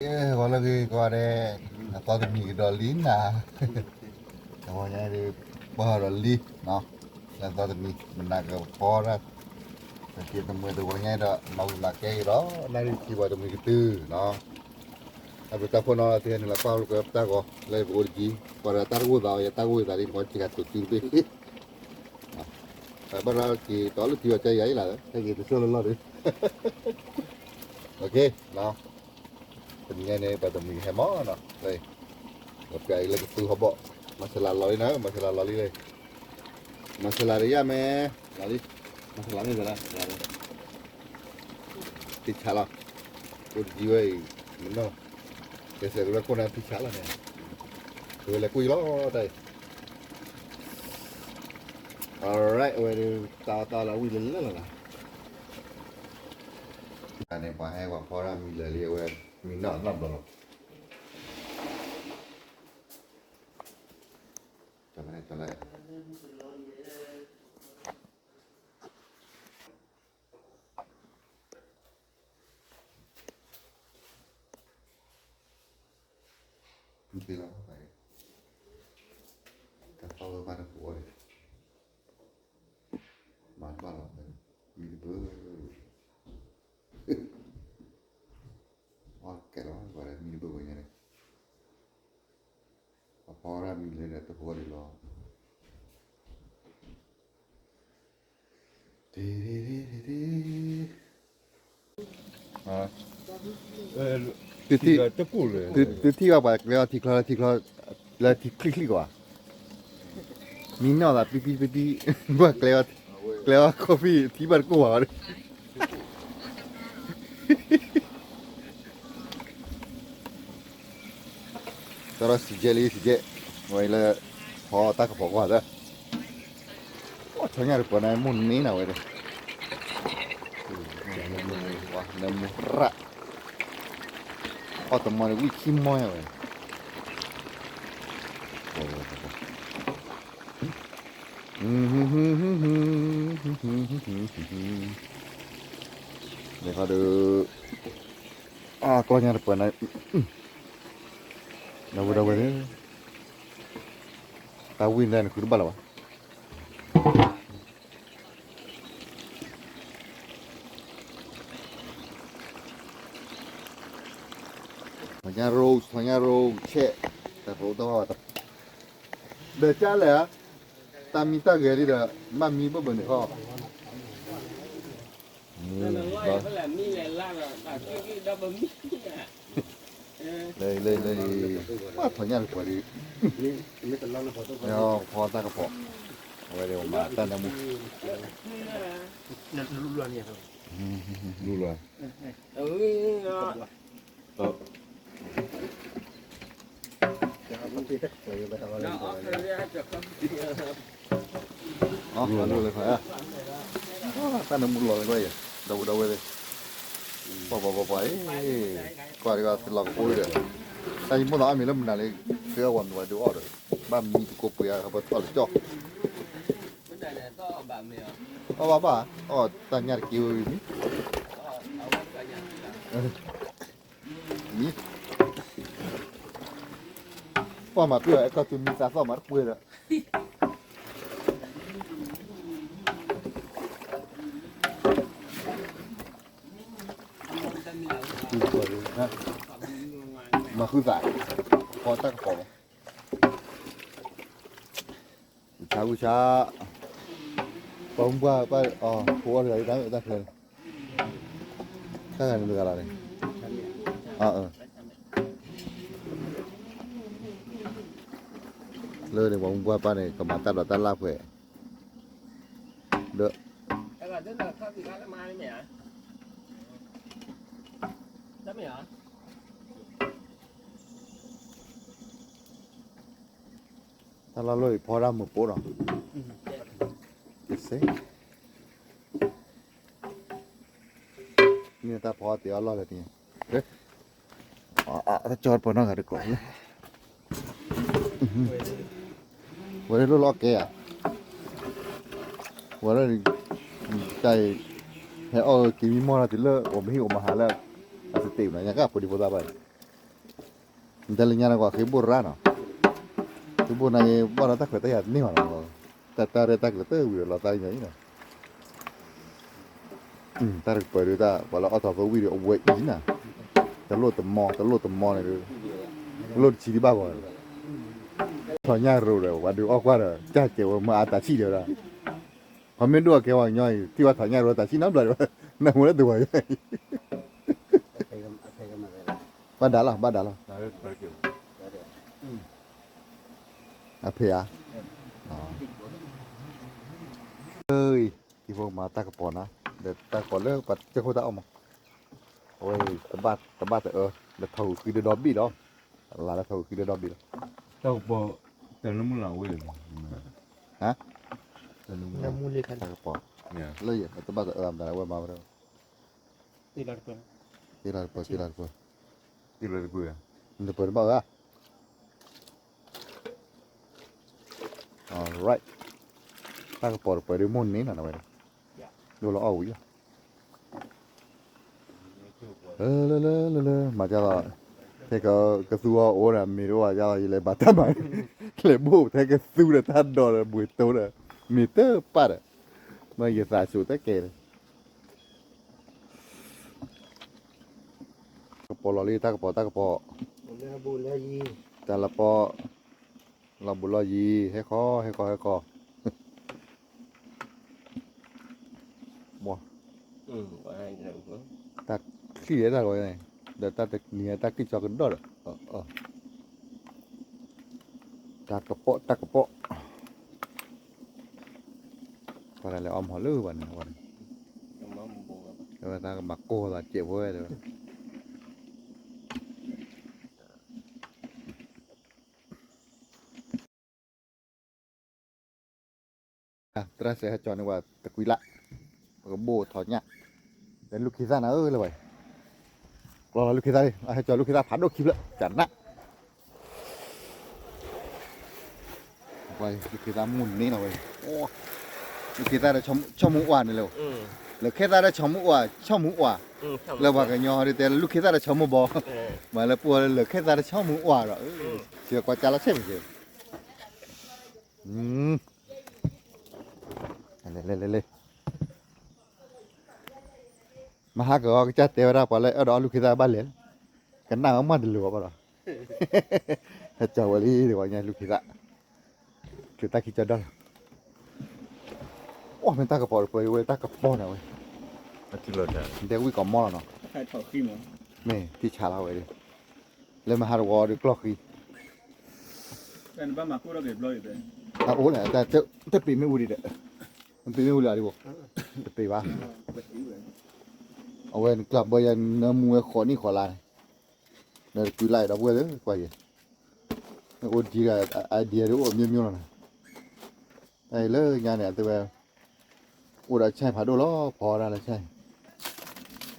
ဂီၤလၢဂ့ၤကိးဂၤဒဲး, အသီတမံၤကဒီးလံနၤ, တဂီၤညါဒုး ပှၤဒီးလံ, လၢအသီတမံၤ မနၤကဖီဒၣ်, ပက့ၤတမုာ်တဂီၤညါဒီး မၤဝံၤမၤကဲက့ၤဒီး နၣ်ရံၣ်ခံပှၤတမှံၤကတုၤနီၤ, အပတၢ်ဖိနီၤ သုဟဲနုာ်လီၤကွၢ်လိာ်ကွဲပတၢ်ဂီၤ လၢပအိၣ်တကံ, ပှၤဒီးတၢ်တအိၣ်သး ယတၢ်အိၣ်သးဒ်န့ၣ် ပှၤစ့ကၤတိၤတုၤတဘ့ၣ် ဘၣ်ရၢက့ၤတီလၢထံဝဲကါယၤအံၤလၢ ဟဲက့ၤတဆၢလၢလီၢ်ဒုး, တနံၤညါန့ၣ် ပှၤတမှံၤဟဲမးနီၤ, ပျဲအံၤလၢကသူဟီၣ်ဘီၣ်, မၤစလၤလီၤလံနီၤ, မၤစလၤလီၤလံလၢ, မၤစလၤတယၢ်မဲ, လီၤလံ, မၤစလၤမ့ၢ်စလၤ, ထံဆးလီၤ, အိၣ်တယံၤဝဲအံၤ, မနီၤ, ကဲစဲးကရၢခိၣ်န့ၣ်ထံဆးလီၤန့ၣ်, ကဝဲလဲၤကွံာ်လီၤတၢ်အံၤ Alright, အဝဲဒုး တၢ်အီၣ်တၢ်အီလၢအဝံၣ်လၢလၢလီၤလီၤ, န့ၣ် ပှၤဟဲပှၤဖီတၢ်မံလၢာ်လံ အဝဲ မံနီၣ်နီၣ်ဘျီလီၤ, ကၠီၤလဲၣ် ကၠီၤလဲၣ် မ့ၢ်သ့လီၤ, တၢ်သီဝဲဘၣ်တပူၤအီၤဒီး, မၤတဘၣ်လီၤ, မံတဘၣ်, အီၣ်ကဲလီၤ မံတဘၣ်ဝဲညါန့ၣ်, အဖီရၣ်မံလၢဒီးတပူၤအီၤဒီးလီၤ. သုထံၣ်ဘၣ်ပှၤကျဲအီၣ်ထံချီလၢထံချီ, လၢထံချံချံကီးဧါ, မံနီၣ်သးပံပံပံပံ, ဘၣ်ကျဲအီၣ်, ကျဲအီၣ် coffee ထံဘၣ်တကိၢ်ဘၣ်ဒီး ကၠီဒီးစံးကဲလံ စံးကဲ, ဝဲလၢ ဖီတၢ်ကဖီကွၢ်သၢ, အိၣ်ထီၣ်ညၣ်တပှၤန့ၣ် မိၢ်န့ၢ်နၤဝဲဒီး, နမူရၣ်, အီၣ်တမီၤန့ၣ် ဝံၣ်ခံမီၤညါဝဲ န့ၣ်ခီဒီး, အကျီၢ်ညါတပှၤန့ၣ်, ဒီဝဲဒီဝဲ, တၢ်ဝံၣ်န့ၣ် နဃုတဘၣ်လၢၤဘၣ်. ထီၣ်ညၣ်ရိၣ် ထီၣ်ညၣ်ရိၣ်ဆဲး, တရိတဘၣ်ဘၣ်, ဒီးကၢ်လဲၣ်ဧါ, တၢ်မံတၢ်ဂဲၤဒ်ဒီး ဘၣ်မံဘၣ်ဘၣ်န့ၣ်ဃီ, လၢလၢလၢ, ပှၤထီၣ်ညၣ်တပှၤဒီး, ဖီတၢ်ကဖီ, အဝဲဒီးမၤတၢ်နၢမူ, လူလီၤ, လူလီၤ, တၢ်နၢမူလီၤလၢကွၢ်ယဲ, ဒီဝဲဒီဝဲသ့ၣ်, ပှၤပှၤပှၤပှၤ, ကွၢ်တဂၤသလီၤကအိၣ်ဒီး, တၢ်ယမိၢ်သးအီၣ်မ့ၤလၢမနုၤလၢ ဃ့အီၣ်ဝဲမ့ၤဝဲဒုးအီၣ်ဒီး, ဘၣ်မံတကိးပှ့ၤအါ ပထီၣ်လၢကၠီၣ် အီၣ်ဘၣ်ဘၣ်, အီၣ်တၢ်ညၣ်တက့ၢ်ဝဲမံ, မံ, ပှၢ်မၤပှဲၤအီၤ အဲၣ်ကီၢ်တုၤမံသးသီၣ်မၤတပှဲၤဒီး, မၤဃုသး, ဖီတၢ်ကဖီ, ဝံၣ်ဆါဝံၣ်ဆါ, ပှၤမုၢ်ပှၢ်ပၢ်, ဖိအီၣ်တဂၤတၢ်အၢတၢ်ချၢန့ၣ်, တၢ်ဂၤန့ၣ်တဂၤလီၤန့ၣ်, လၢန့ၣ် ပှၤမုၢ်ပှၢ်ပၢ်န့ၣ် ကမၤတၢ်ဒီးတၢ်လၢ်ဖှဲး, ဒီး တၢ်လီၢ်လၢအံၤဖီဒၣ်မုာ်ပိၢ်ဒီး, ကစ့, မ့ၢ်တၢ်ဖီတ့ၢ်အီၣ်လီၢ်လၢတညါ, တၢ်ကၠီပၢၤနီၢ်ဂၤတကိးလၢ, ဝဲလၢလိၣ်လီၤကဲဧါ, ဝဲလၢ, တၢ်အံၤ, ဟဲအီၣ်က့ၤမံမီၢ်လီၤတုၤလၢ အိၣ်မဟံၣ်အိၣ်မဟါလၢ, အတတ့ၢ်မနုၤညါကဖိဒံဖိသၣ်ဘၣ်န့ၣ် တဲလၢညါန့ၣ်ကွၢ် ဃ့ဘိၣ်ရၣ်နီၤ, ဃ့ဘိၣ်န့ၣ် ဘၣ်ဒီးတၢ်ခွဲးတၢ်ယာ်တန့ၢ်ဘၣ်နီၤ, တၢ်တၢ်ရဲၣ်တၢ်ကျဲၤတဝံၤလီၤသးညီအံၤနီၤ, တၢ်တကပၤဒုးတၢ် ပှၤလၢအီၣ်ထီၣ်သဝံၣ်ဒီးအဝဲအံၤနီၤ, တလိၣ်တမီ တလိၣ်တမီန့ၣ်ဒုး, လိၣ်တဆံဒံးဘၣ်ဂီၤ, ထီၣ်ညၣ်ရိၤဒီး ပှၤဒုးအီၣ်ကွၢ်ဒီး ကၢ်ကဲဝဲမၤအတၢ်ဆံၣ်ဒီးဝဲဒၣ်, ပှၤမ့ၢ်ဒိၣ်အကဲဝဲညီအံၤ ထံၣ်ဝဲထီၣ်ညၣ်ရိၤတၢ်ဆံၣ်နီတဘျီဒီး နၢ်မူလၢတဝီၤအံၤ ဘၣ်ဒါလီၤ ဘၣ်ဒါလီၤ, အဖဲဧါ, ဟံၣ်ဖိမၤတၢ်ကပီၤနၤ, ဒီးတၢ်ကပီၤလၢပှၤကၠိခိၣ်တၢ်အီၣ်မး, အဝဲ တဘၣ်တအၢ, လၢထီၣ်ဂုာ်ဃံဒီဒီဘ့ၣ်လီၤ, လၢလၢထီၣ်ဂုာ်ဃံဒီဒီဘ့ၣ်လီၤ, တၢ်ကပီၤ တၢ်လၢမုၢ်လၢ်ဝဲ, ဟါ, တၢ်ကပီၤ, လၢယတဘၣ်တအၢ မတၤလၢအဝဲမၤဝဲဒၣ် တ့လီၤတပၢၤ, တ့လီၤတပၢၤ, တပၢၤတဘၣ်ဝဲ, alright, တၢ်ကပီၤတပၢၤဒ်မိၢ်န့ၣ်လီၤ နဝဲ, ဒိၣ်လီၤအီၣ်ဝံၤလီၤ, လၢလၢလၢလၢ မၤကၢ်လီၤ, ထဲကသူအီၤအိၣ်ဒီး မ့ၢ်တအိၣ်ဘၣ်ကၢ်လီၤ ယလဲၤဘၣ်တၢ်မၤ, လဲၤဘိၣ်ထဲကသူဒီးတၢ်ဒိးဒီးဘှံးတိဒီး, မ့ၢ်တပၣ်ဒီး, မ့ၢ်ယသးစူၤတကဲလၢ ကပီၤလီၤလံ တၢ်ကပီၤ တၢ်ကပီၤ, တၢ်လီၤပီ, လီၤဘူးလီၤယံၤ ဟဲဃီ ဟဲဃီ ဟဲဃီ, တၢ်ချံၣ်တၢ်ဂီၤန့ၣ်, ဒီးတၢ်တနံၤတၢ်ချံၣ်ကၠီကဒီးဒီး, တၢ်ကပီၤ တၢ်ကပီၤ, ပှၤတၢ်လဲၤအီၣ်မီၤလၢပှၤန့ၣ်, တၢ်ကမၤကိၢ်သးစဲးဖိဝဲတဲဝဲ သရၣ်စဲးဟဲကၠီန့ၢ်ဝဲတကွံလၢ်, ပကဘိၣ်ထီၣ်ညၣ်, လၢလူၢ်ခ့သၣ်နၤဧၢလၢဝဲ, ကျီလီၤလူၢ်ခ့သၣ်လံ အဟဲကၠီလူၢ်ခ့သၣ်ဖးဒိၣ်ခံဖျၢၣ် ကနၣ်, လူၢ်ခ့သၣ်မုၢ်န့ၣ်လီၤဝဲ, လူၢ်ခ့သၣ်ဒီးဆီမိၢ်အွၢ်န့ၣ်လီၤ, လၢခ့သၣ်ဒီးဆီမိၢ်အွၢ် ဆီမိၢ်အွၢ်, လၢပှၤကညီဒ်တဲလၢလူၢ်ခ့သၣ်ဒီးဆီမိၢ်ဘီ, မ့ၢ်လၢပှၤလၢလၢခ့သၣ်ဒီးဆီမိၢ်အွၢ်ဒီး, စ့ၢ်ကွၢ်ကၢ်လီၤဆဲးမ့ၢ်စ့ၢ် လဲၤလဲၤလဲၤလဲၤ, မဟါကအီၤကစၢ်တဲဝဲဒၣ် ပှၤလၢအဲၣ်ဒိးအီၣ်လူၢ်ခ့သၣ်ဘၣ်လဲၤလီၤ, ကနၣ်ဝဲမးတလိၤဘၣ်ဒီး, ဟဲကၠီဝဲလံ ပှၤကညီလူၢ်ခ့သၣ်, ချုးတၢ်ခံကၠီဒီလီၤ, အိၣ်မ့ၢ်တၢ်ကပီၤတပၢၤဝဲ တၢ်ကပီၤန့ၣ်ဝဲ, ဒဲဝံၣ်ကီးမီလီၤနီၤ, မ့ၢ်ထံဆးလီၤဝဲ, လၢမဟါတဝီဒီးကျီၢ်ဃံ အအိၣ်လဲၣ်, တပ့ၤမ့ၢ်အူဒံးဒီး, တပ့ၤမ့ၢ်အူလၢအဒံးဘၣ်, တပ့ၤဘၣ်, အဝဲနကျၢ်ဘၢယၤနၢမူဝဲဃိးနံၣ်ဃိးလါန့ၣ်, နတကွံလၢ်ဒီပုၢ်ဝဲၢ်လၢကွၢ်ယဲ, နအိၣ်ဒံးဒီး idea ဒ်အိၣ်အမျိုးမျိုးလီၤနီၤ, တၢ်အံၤလၢညါန့ၣ် အသုဝဲ အိၣ်ဒီးဆဲၣ်ဖးဒိၣ်လီၤ ဖီဒၣ်လၢဆဲၣ်,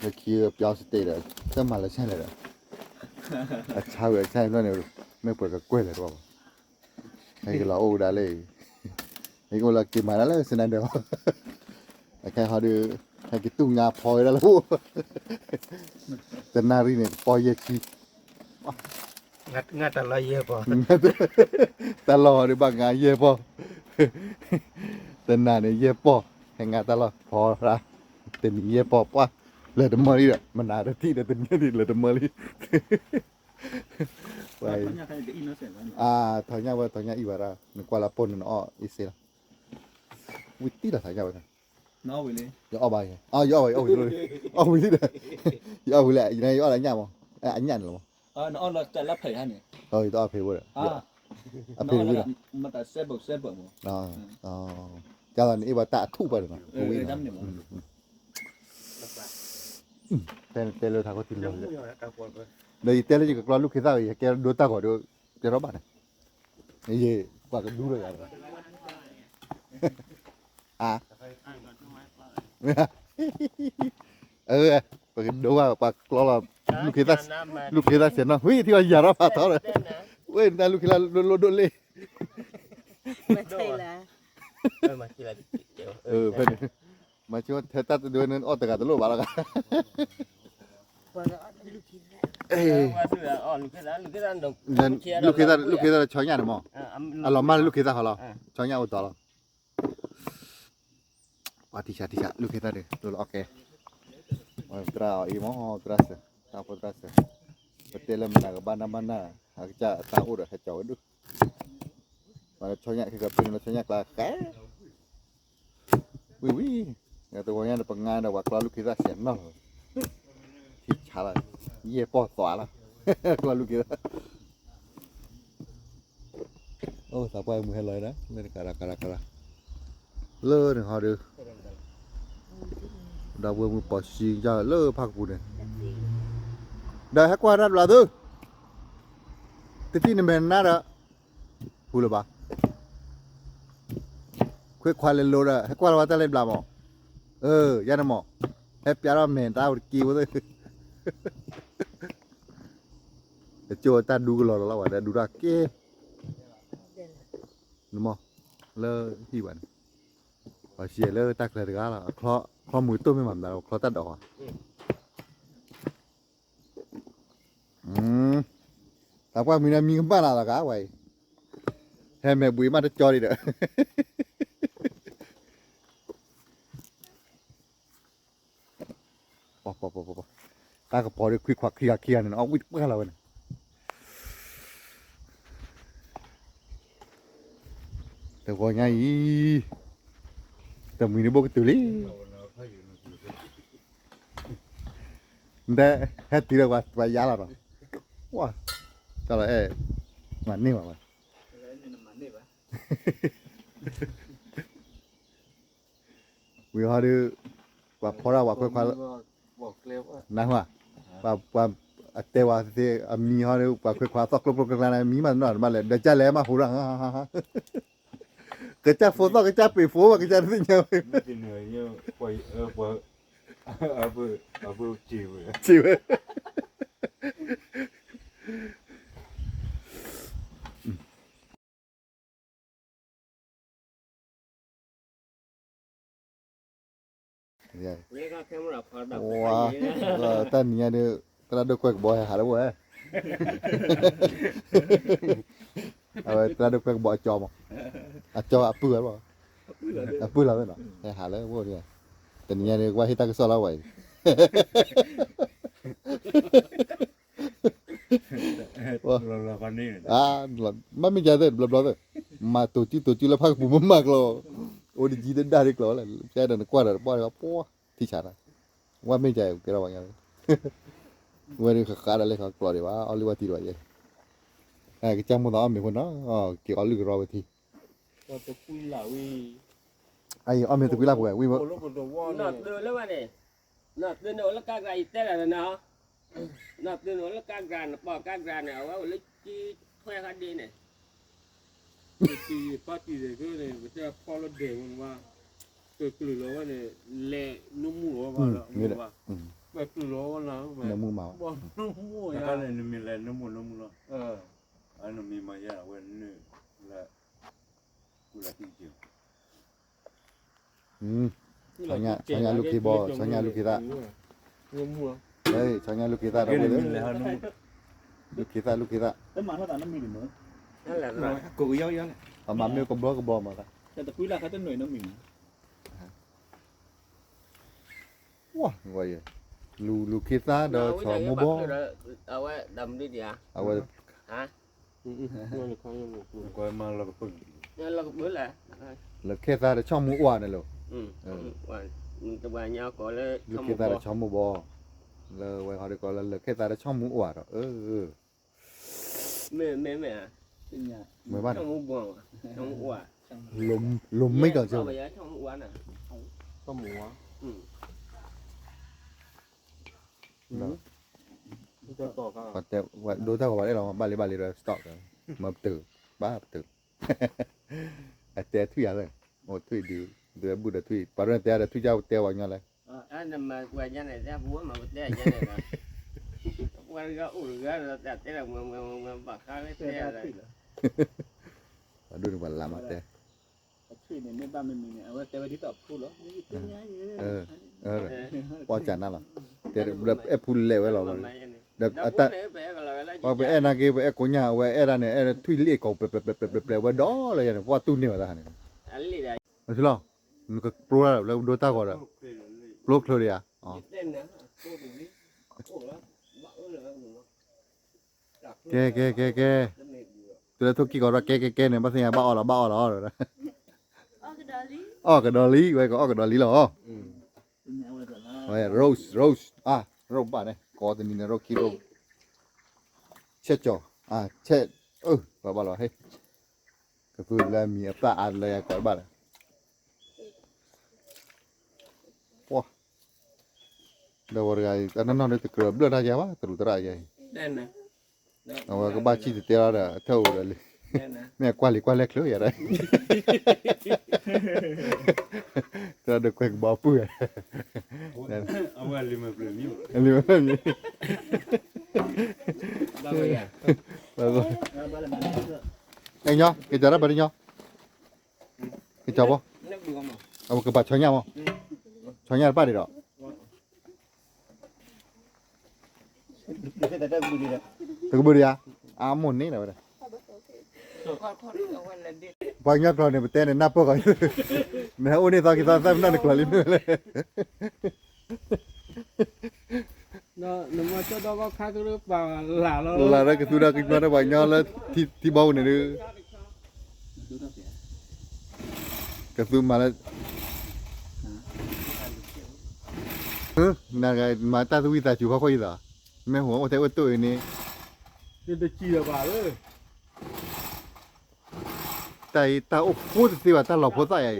လၢခံပျီစတ့းဒီး တမၤလၢဆဲၣ်လဲၣ်ဒီး, အဆါဝဲအဆဲၣ်ဖျၢၣ်န့ၣ်, မ့ၢ်ပှဲၤကကွဲၢ်လဲၣ်တဘၣ်ဘၣ်, ဟဲက့ၤလီၤအိၣ်ဝဲဒၣ်လၢ, ဟဲက့ၤအိၣ်လၢက့ၤမၤဒၣ်လၢစနၢဒၢး, အခါဟီဒီး, ဟဲက့ၤတူၢ်ငါဖီဝဲဒၣ်လၢအိၣ်, တနၣ်ရံၣ်န့ၣ် ကပီၤယဲၢ်ဆံ တၢ်လီၢ်ဒီးဘၣ်ငါယဲၢ်ပီၢ်, တနၤန့ၣ်ယဲၢ်ပီၢ်, ဟဲငါတၢ်လီၢ်ဖီရၣ်, တနံၤယဲၢ်ပီၢ်ပှၢ်, လဲၤတမၢလံဒီး မနၤတထံၣ်ဒီးတနံၤဒံးလဲၤတမၢလံ, ထီၣ်ညၣ်ဝဲထီၣ်ညၣ်အံၤဘၣ်ရၣ် နကွၢ်လၢပိၢ်န့ၣ်နအီၣ်အ့ၣ်စ့လီၤ, ဝံၤတံၢ်လီၤထီၣ်ညၣ်ဝဲ, ယအီၣ်ဘၣ်ယဲ, ယအီၣ်ဝဲ အီၣ်ဝံၤလံဒီး, ယအီၣ်ဝံၤလံ ယအီၣ်လၢညၣ်မး, အညၣ်န့ၣ်လီၤမး, ယတအီၣ်ဖဲးဝဲဒီး, အဖဲးဝံၤဒီး, ကၢ်လီၤန့ၣ်အ့ၣ်ဘၣ်တၢ်အထူၣ်ဘၣ်ဒီး, တဲလၢထးခိၣ်ထံလီၤ, ဒီးယတဲလၢယကကျီလူၢ်ခ့သၣ်ဝဲ ယကဲဒိတၢ်ဂီၤဒီး, တဲထီၣ်ဘၣ်န့ၣ်, ယကွၢ်ကဒူဒီးယၤ, အါ ပကဒိဘၣ်ပှၤကျီလီၤ, လူၢ်ခ့သၣ်, လူၢ်ခ့သၣ်ဆဲးနီၢ် ဝံၤထံအီၤယၤထီၣ်ဖးထီဒီး, ဝဲတၢ်လူၢ်ခ့သၣ်လိၣ်လိၣ်ဒိၣ်လ့ၣ်, ဖဲန့ၣ်, မၤဆိထဲတၢ်တဒုန့ၣ်အီၣ်တဂၤတလိၣ်ဘၣ်လီၤ, ပှၤကအီၣ်တၢ်လူၢ်ခ့သၣ် လူၢ်ခ့သၣ် လူၢ်ခ့သၣ်တဆီညၣ်န့ၣ်မး, အလီၤမၢ်လၢလူၢ်ခ့သၣ်ဃီလီၤ, ဆီညၣ်အိၣ်တီလီၤ, ပှၤထံဆးထံဆး လူၢ်ခ့သၣ်ဒီး လိၣ်လီၤအီၣ်ကဲ, သရၣ်အီၤအံၤမး သရၣ်စၢၤ, တၢ်ဖိသရၣ်စၢၤ, ပတဲလၢမနၤကဘၣ်နၢ်ဘၣ်နၢ်, အကစၢ်အတၢ်အိၣ်ဒီးဟဲကၠီၤဝဲဒၣ်, ပှၤလၢဆီညၣ်ခဲကပ့ၤန့ၣ်လၢဆီညၣ်ကျါဃဲ ဝံၤဝံၤ, တဂီၤညါဒီးပငါဒီးပှၤကျီလူၢ်ခ့သၣ်ဆဲးနီၢ်လီၤ, ထံဆးလီၤ, ယဲၢ်ပီၢ်သွးလီၤ, ကျီလူၢ်ခ့သၣ်, အိၣ်သးပှၢ်မုၢ်ဟဲလီၤဒၣ် လၢတကရၤကရၤကရၤ, လၢန့ၣ်ဟီဒီး, ဒီပုၢ်ဝဲၢ်မုၣ်ပိာ်စံကလၢဖၣ်ကပူၤန့ၣ်, ဒီးဟဲကွၢ်တၢ်တဘျီသု, တထံၣ်နမဲာ်နါဒီး ဖူလၢၤဘၣ်, ခွဲးခွါလဲၤလိၤဒီး ဟဲကွၢ်လီၤဝဲတၢ်လၢဘျးမး, အၢ ယၤန့ၣ်မး, ဟဲပျးထီၣ်မဲာ်တၢ်အိၣ်တက့ၢ်ဝဲသ့ၣ်, တကၠိတၢ်ဒူကလီၤလီၤလီၤ ဝဲဒၣ်ဒူတၢ်က့ၢ်, နမ့ၢ်, လၢဟံၣ်ဘၣ်န့ၣ်, ပှၤရှဲလၢတၢ်ကျဲတဂၤလီၤ အခီၣ်မုၢ်တိၢ်မ့ၢ်မၤမနုၤ အခီၣ်တၢ်ဒိးဃီ သးပှၢ်မံၤန့ၣ်မံကမၣ်လၢ်သးကါဝဲအံၤ, ဟဲမဲာ်ဘှံးမးတကၠီဒံးဒီး, တၢ်ကပီၤဒီးခွံခွါခံဂၤခံဂၤန့ၣ် အီၣ်ဝံၣ်တပှၢ်လီၤဝဲန့ၣ်, တဂီၤညါအံၤ, တမှံၤန့ၣ်ဘိၣ်ကတုၤလံ ဒီးဟဲတုၤလၢပှၤယါလီၤဒီး, ဝါ, တၢ်လီၤအဲၣ်, မၤန့ၢ်ဘၣ်ဝဲ, ဝံၤဟီဒုး, ပှၤဖီတၢ်ပှၤခွဲးခွါ, နၢ်ဟူဧါ, ပှၤ, အတဲဝဲသ့ၣ်အမံၤဟီဒုး ပှၤခွဲးခွါသီၣ်ကျိကျိကျါကျါန့ၣ် မံမးတနီၣ်မးလဲၣ် ဒီးကၢ်လဲၤမးဟူရၣ်, ကစၢ်ဖိသီၣ် ကစၢ်ပ့ၤဖိ ပှၤကစၢ်တသ့ၣ်ညါဝဲ, စံးဝဲ တၢ်နံၤညါဒီး သရၣ်ဒိၣ်ကွဲကဘီဟဲဟးလၢဝဲ, အဝဲသရၣ်ဒိၣ်ကွဲကဘီအကၠီမး, အကၠီအပုၢ်ဝဲလီၤ, အပုၢ်လီၤဝဲနီၤ ဟဲဟးလၢဝဲ, တနံၤညါဒီး ကဘၣ်ဟ့ၣ်တၢ်ကစီၣ်လၢဝဲအံၤ ဘၣ်မ့ၢ်ကသ့ၣ် ဘျီဘျီသ့ၣ်, မၤတိၤစုတိၤစုလၢဖၣ်ကပူၤမ့ၢ်မၤကျီ, အိၣ်တယံၤတဒၣ်ဒ်ကျီလၢ်, ကဲဒီးနကွၢ်ဒီးတပှၢ်ဒီးပှၤ, ထံဆးတၢ်, ဝဲမ့ၢ်ကကဲထီၣ်ဝဲညါ, ဝဲဒၣ်ဃးဃးဒီးလဲၤခီကျီဒံးဘၣ် အီၣ်လုၢ်ဝဲထံတဘၣ်ယဲ, ကစၢ်မိၢ်သးအီၣ်မ့ၤဖိနီၤ, က့ၤအီၣ်လုၢ်ကရီဝဲထံ အံၤအီၣ်မ့ၤတကွံလၢ်ပဝဲ, ဝံၤ, နီၢ်သုလၢဝဲန့ၣ်, နီၢ်သုန့ၣ်အိၣ်လၢကါကြၤအံၤတဲလၢနၤ, နီၢ်သုန့ၣ်အိၣ်လၢကါကြၤန့ၣ် ပှၤကါကြၤန့ၣ် အဝဲအိၣ်လၢကံထွဲခါဒ့န့ၣ်, ပၢ်တံၤန့ၣ် ပတဲဖီၣ်လၢဒဲးဝဲန့ၣ်ဘၣ်, ကကျုာ်လီၤဝဲန့ၣ်, လဲၤနမူလီၤဝဲဘၣ်လီၤ, ပကျုာ်လီၤဝဲန့ၣ်, နမူမး, နမံၤလဲၤနမူနမူလီၤ, နမံၤမၤယါဝဲနုာ်လၢ ဆီညါလူၢ်ခ့ဘီ, ဆီညါလူၢ်ခ့သၣ်, ဆီညါလူၢ်ခ့သၣ်ဒီးဝဲ, လူၢ်ခ့သၣ် လူၢ်ခ့သၣ်, ပမၤမ့ၢ်ကဘီကဘီမး, လူၢ်ခ့သၣ်ဒီးဆီမိၢ်ဘီ, အဝဲ လၢခ့သၣ်ဒီးဆီမိၢ်အိၣ်န့ၣ်လီၤ, လၢခ့သၣ်ဒီးဆီမိၢ်အိၣ်န့ၣ်လီၤ, လၢဝဲဟီဒ်ကီးလၢလၢခ့သၣ်ဒီးဆီမိၢ်အိၣ်ဒီး, မ့ၢ်ဘၣ်, လိၤမ့ၢ်ကီး, ဒိတၢ်ဂီၤဘၣ်လၢလီၤ ဘၣ်လံဘၣ်လံဒီး stop, မၤပတုာ်, ဘၣ်ပတုာ်, အတဲထွံၣ်ဧါ, အိၣ်ထွံၣ်ဒုး, ဒုးဘူၣ်ဒီးထွံၣ်, ပှၤဒိၣ်တဲဒီးထွံၣ်ကတဲဝဲညီလဲၣ်, ပှၤဒိၣ်န့ၣ်ပှၤလၢမၤတဲ, ပှၤကနၣ်လီၤ, တဲအဲၣ်ဖူလဲၤဝဲလီၤ, ဒီးအတၢ် ပအဲၣ်နာ်က့ ပအဲၣ်ကိညၢ် အဝဲအဲၣ်ဒၣ်န့ၣ် အဲၣ်ထွံၣ်လံၣ်အကိာ် ပျဲးပျဲးပျဲးပျဲးပျဲးဝဲဒီးလၢယၤန့ၣ် ပှၢ်တူၢ်န့ၢ်ဝဲတၢ်ခါန့ၣ် မ့ၢ်လီၤနကပျိတၢ်လၢဒိတၢ်ဂီၤဒီး ပျိချၢဒံးဧါ ကဲ ကဲ ကဲ ကဲ တုၤလၢထိၣ်ကံၢ်ကီးဒီး ကဲ ကဲ ကဲန့ၣ် ဘၣ်သ့ၣ်ညါ ဘၣ်အီၣ်လီၤ ဘၣ်အီၣ်လီၤ အီၣ်ကဒီးလံ ဝဲကအီၣ်ကဒီးလံလီၤ Rose Rose အါ Rose ဘၣ်န့ၣ် ကိးတနံၤန့ၣ် Rose ခံ Rose ဆဲးကၠီၤ အါ ဆဲး အၢ ဘၣ်ဘၣ်လီၤ ဟဲ ကသူလၢမံၤအသၣ်အါလၢယၤကိးဘၣ်လၢ ပှၤ ဒီးဝဲတဂၤအံၤ အနီၢ်နီၢ်ဒီးတကြၢးဘျၢၣ်တၢ်ယၤဘၣ် တရူးသရၣ်ယၤအံၤ အဝဲကဘၣ်စံၣ်တဲၤတဲလီၤဒီး အထၢၣ်အိၣ်ဒီးလံ မ့ၢ်အကွၢ်လံၤကွၢ်လဲၢ်ချၢယၤဒီး တၢ်ဒီးကွဲးကဘီပုၢ် အလံၤမ့ၢ် အဲညီ ကစၢ်ရၣ်ဘၣ်တညီ ကစၢ်ဘီ အဝဲကဘၣ်ဆီညၣ်မး ဆီညၣ်တပၣ်ဒံးဒီး တကဘုးဒံးဧါ အမိၢ်န့ၣ်လီၤဝဲဒၣ် ပှၤကညီကျိာ်န့ၣ် ပတဲန့ၣ် နၢ်ပၢၢ်ကီး နဟဲအိၣ်န့ၢ်သီခံသီသၢမုၢ်နီၢ်နကျိာ်လံမ့ၢ်လဲၣ် လၢကသူဒီးကညီဒီးပှၤကညီလၢထံဘီပူၤန့ၣ်ဒုး ကသူမၤလၢ နမၤတၢ်သဝံသးစူၤဖီခိၣ်အံၤသီ မ့ၢ်ဟိၣ်အိၣ်ထဲအိၣ်တိၢ်အံၤန့ၣ် တစံးလၢၤဘၣ်လၢ တၢ်အံၤတၢ်အိၣ်ဃိတသ့ဘၣ် တၢ်လီၤဖိသၣ်ယၤအံၤ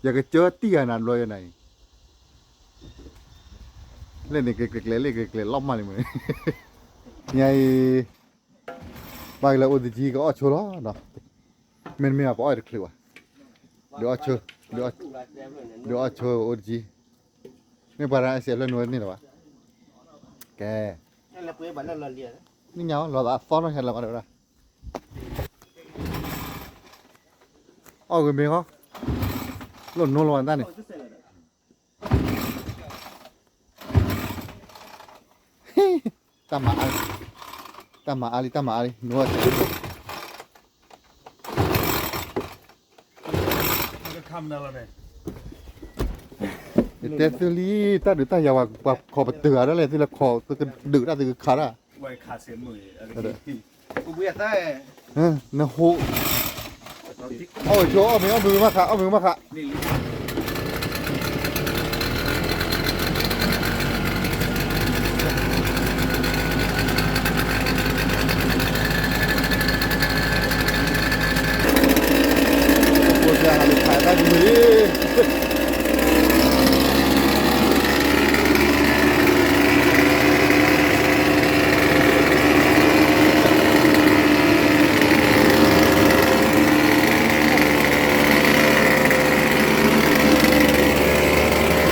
ယကစၢတံၢ်ဂၤနၤဘျီယနၤအံၤ လၢန့ၣ်ကျဲၤကျဲၤလၢကျဲၤကျဲၤလီၤမၢ်လံမ့ၢ် ညါအံၤ ဘၣ်ကလၢအိၣ်တကံကအီၣ်ဆိလီၤ မ့တမ့ၢ်ဘၣ်ပအီၣ်တချုးဘၣ် ဒုးအီၣ်ဆိ ဒုးအီၣ်ဆိအိၣ်တကံ မ့ၢ်ပှၤရၢအစဲးဖျၢၣ်နုာ်ဝဲန့ၣ်လီၤဘၣ် ကဲ နညါလီၤသးအသီနီၢ်ဟဲလီၤဘၣ်ဒီး အီၣ်ဂ့ၤမ့ၢ်ဟီ လိၣ်နိလီၤဝဲတၢ်န့ၣ် တၢ်မၤအါလံ တၢ်မၤအါလံ တၢ်မၤအါလံ နိဝဲ ယတဲသုလံ တၢ်ဒုးတၢ်ယၤဝဲ ပှၤခိးပတုာ်ဂၤဒၣ်လဲာ် သုလဲၤခိး သုကဒုးတၢ်သုကခးတၢ် နဟိ အီၣ်ဆိ အီၣ်မ့ၤ အီၣ်မ့ၤဝံၤမးခး အီၣ်မ့ၤဝံၤမးခး အိၣ်တကံကီၢ်လီၤ, အိၣ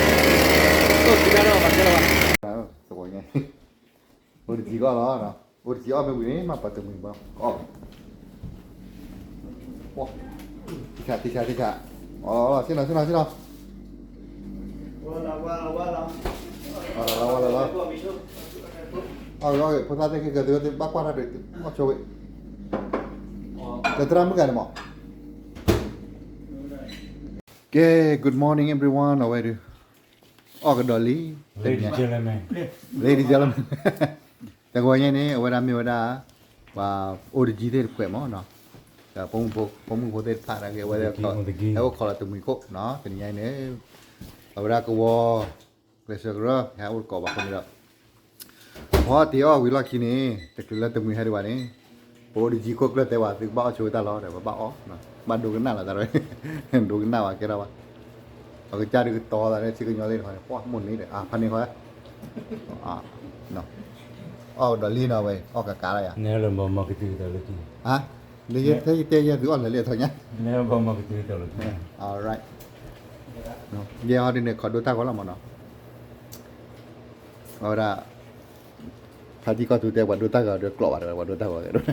်တကံအီၣ်မ့ၢ်ဝံၤန့ၣ် မ့ၢ်ပှၤတမှံၤဘၣ်ကီၢ်, တံၢ်ဆါ တံၢ်ဆါ တံၢ်ဆါ, အီၤ ဆ့ၣ်နီၤ ဆ့ၣ်နီၤ ဆ့ၣ်နီၤ, အီၤလီၤ အီၤလီၤ, အီၤ ဖိသၣ်သ့ၣ်ခဲကၢၤသုဝဲသ့ၣ် ဘၣ်ကွၢ်တၢ်ဒုး အီၣ်ဆိဝဲ, ဒီးသရၣ်မုၣ်ဂၤန့ၣ်မး, ကဲ good morning everyone အဝဲဒုး အီၣ်ကဒီးလံ, ladies and gentlemen, ladies and gentlemen, တကဝီၤညါန့ၣ် အဝဲဒၣ်မ့ၢ်ဝဲဒၣ် ပှၤအိၣ်တကံသ့ၣ်တဖှဲးမးနီၤ, ဒီးဖိမုၣ်ဖိသ့ၣ်တဖၣ်နာ်က့ အဝဲသ့ၣ် ဟဲအိၣ်ခိးလီၤတမှံၤခိၣ်နီၤ, တနံၤညါအံၤန့ၣ် အဝဲဒၣ်ကဝီၤ ကျဲးစၢးကရၢ ဟဲအိၣ်တကိးဘၣ်အဃိန့ၣ်ဒီး ဖီတ့ၢ်အီၣ်ဝံၤလီၢ်ခံန့ၣ် တချုးလၢတမှံၤဟဲဒံးဘၣ်န့ၣ် ပအိၣ်တကံခိၣ်ကျၢၢ်တဲဝဲ သုကဘၣ်အီၣ်ဆိဝဲတၢ်လီၤဒီး ပဘၣ်အီၣ်, ဘၣ်ဒိကနၣ်လီၤတၢ်ဝဲ, ဒိကနၣ်ဘၣ်ကဲထီၣ်ဘၣ်, ပကစၢ်ဒုးကတီၤသးလၢထံကညီလံတခီန့ၣ် ပှၢ်မိၢ်န့ၣ်ဒီး အါဖးန့ၢ်ဃီ, အီၣ်ကဒီးလံနီၤဝဲ အီၣ်ကကးလီၤယၤ, နဘၣ်မၤကတုၤတၢ်လၢခံ, ဟါ, လၢယထဲယတဲယဲၢ်သုအီၣ်လၢာ်လံအထီညါ, နဘၣ်မၤကတုၤတၢ်လၢခံ, alright, ယဲၢ်ဟီဒ်န့ၣ် ခိးဒိတၢ်ဂီၤလီၤမးနီၤ အဝဲဒၣ် ဖါတံၢ်ကီၢ်သူတဲ ပှၤဒိတၢ်ဂီၤဒီးကျိးဘၣ်ဒီး ပှၤဒိတၢ်ဂီၤကဲဒိၣ်,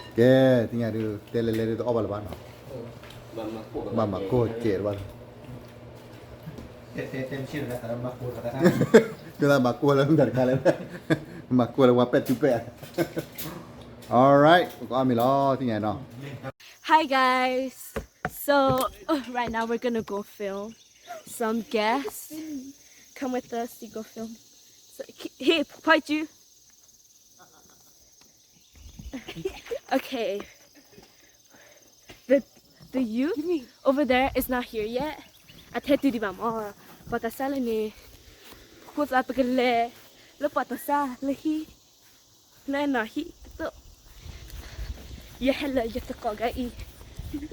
ကဲ သ့ၣ်ညါဒုး တဲလဲၤလဲၤဒုးတအီၣ်ဘၣ်လၢၤဘၣ်နီၤ, ဘၣ်မၤကိၢ်ကဲးတဘၣ်လၢၤ, တဲတဲတဲမ့ၢ်ဆ့ၣ်နီၤ တၢ်မၤကိၢ်တၢ် ကဲသးဘၣ်ကွၢ်လၢမတၤတခါလဲၣ်, ဘၣ်ကွၢ်လၢဝါပဲာ်တူၢ်ပဲာ်. All right, ပကအီၣ်မ့ၤလီၤ သ့ၣ်ညါနီၤ. Hi guys, so uh, right now we're gonna go film some guests. Come with us to go film. So, he, point you. Okay. The the youth over there is not here yet. အထဲတုၤဒံးဘၣ်မး, ပှၤသးစၢ်လၢန့ၣ်, ဃိသးပကလဲၤ, လၢပှၤသးစၢ်လၢဟံၣ်, လၢနီၢ်ဟံၣ်တသိး, ယဟဲလၢယသကိးဂၤအံၤ,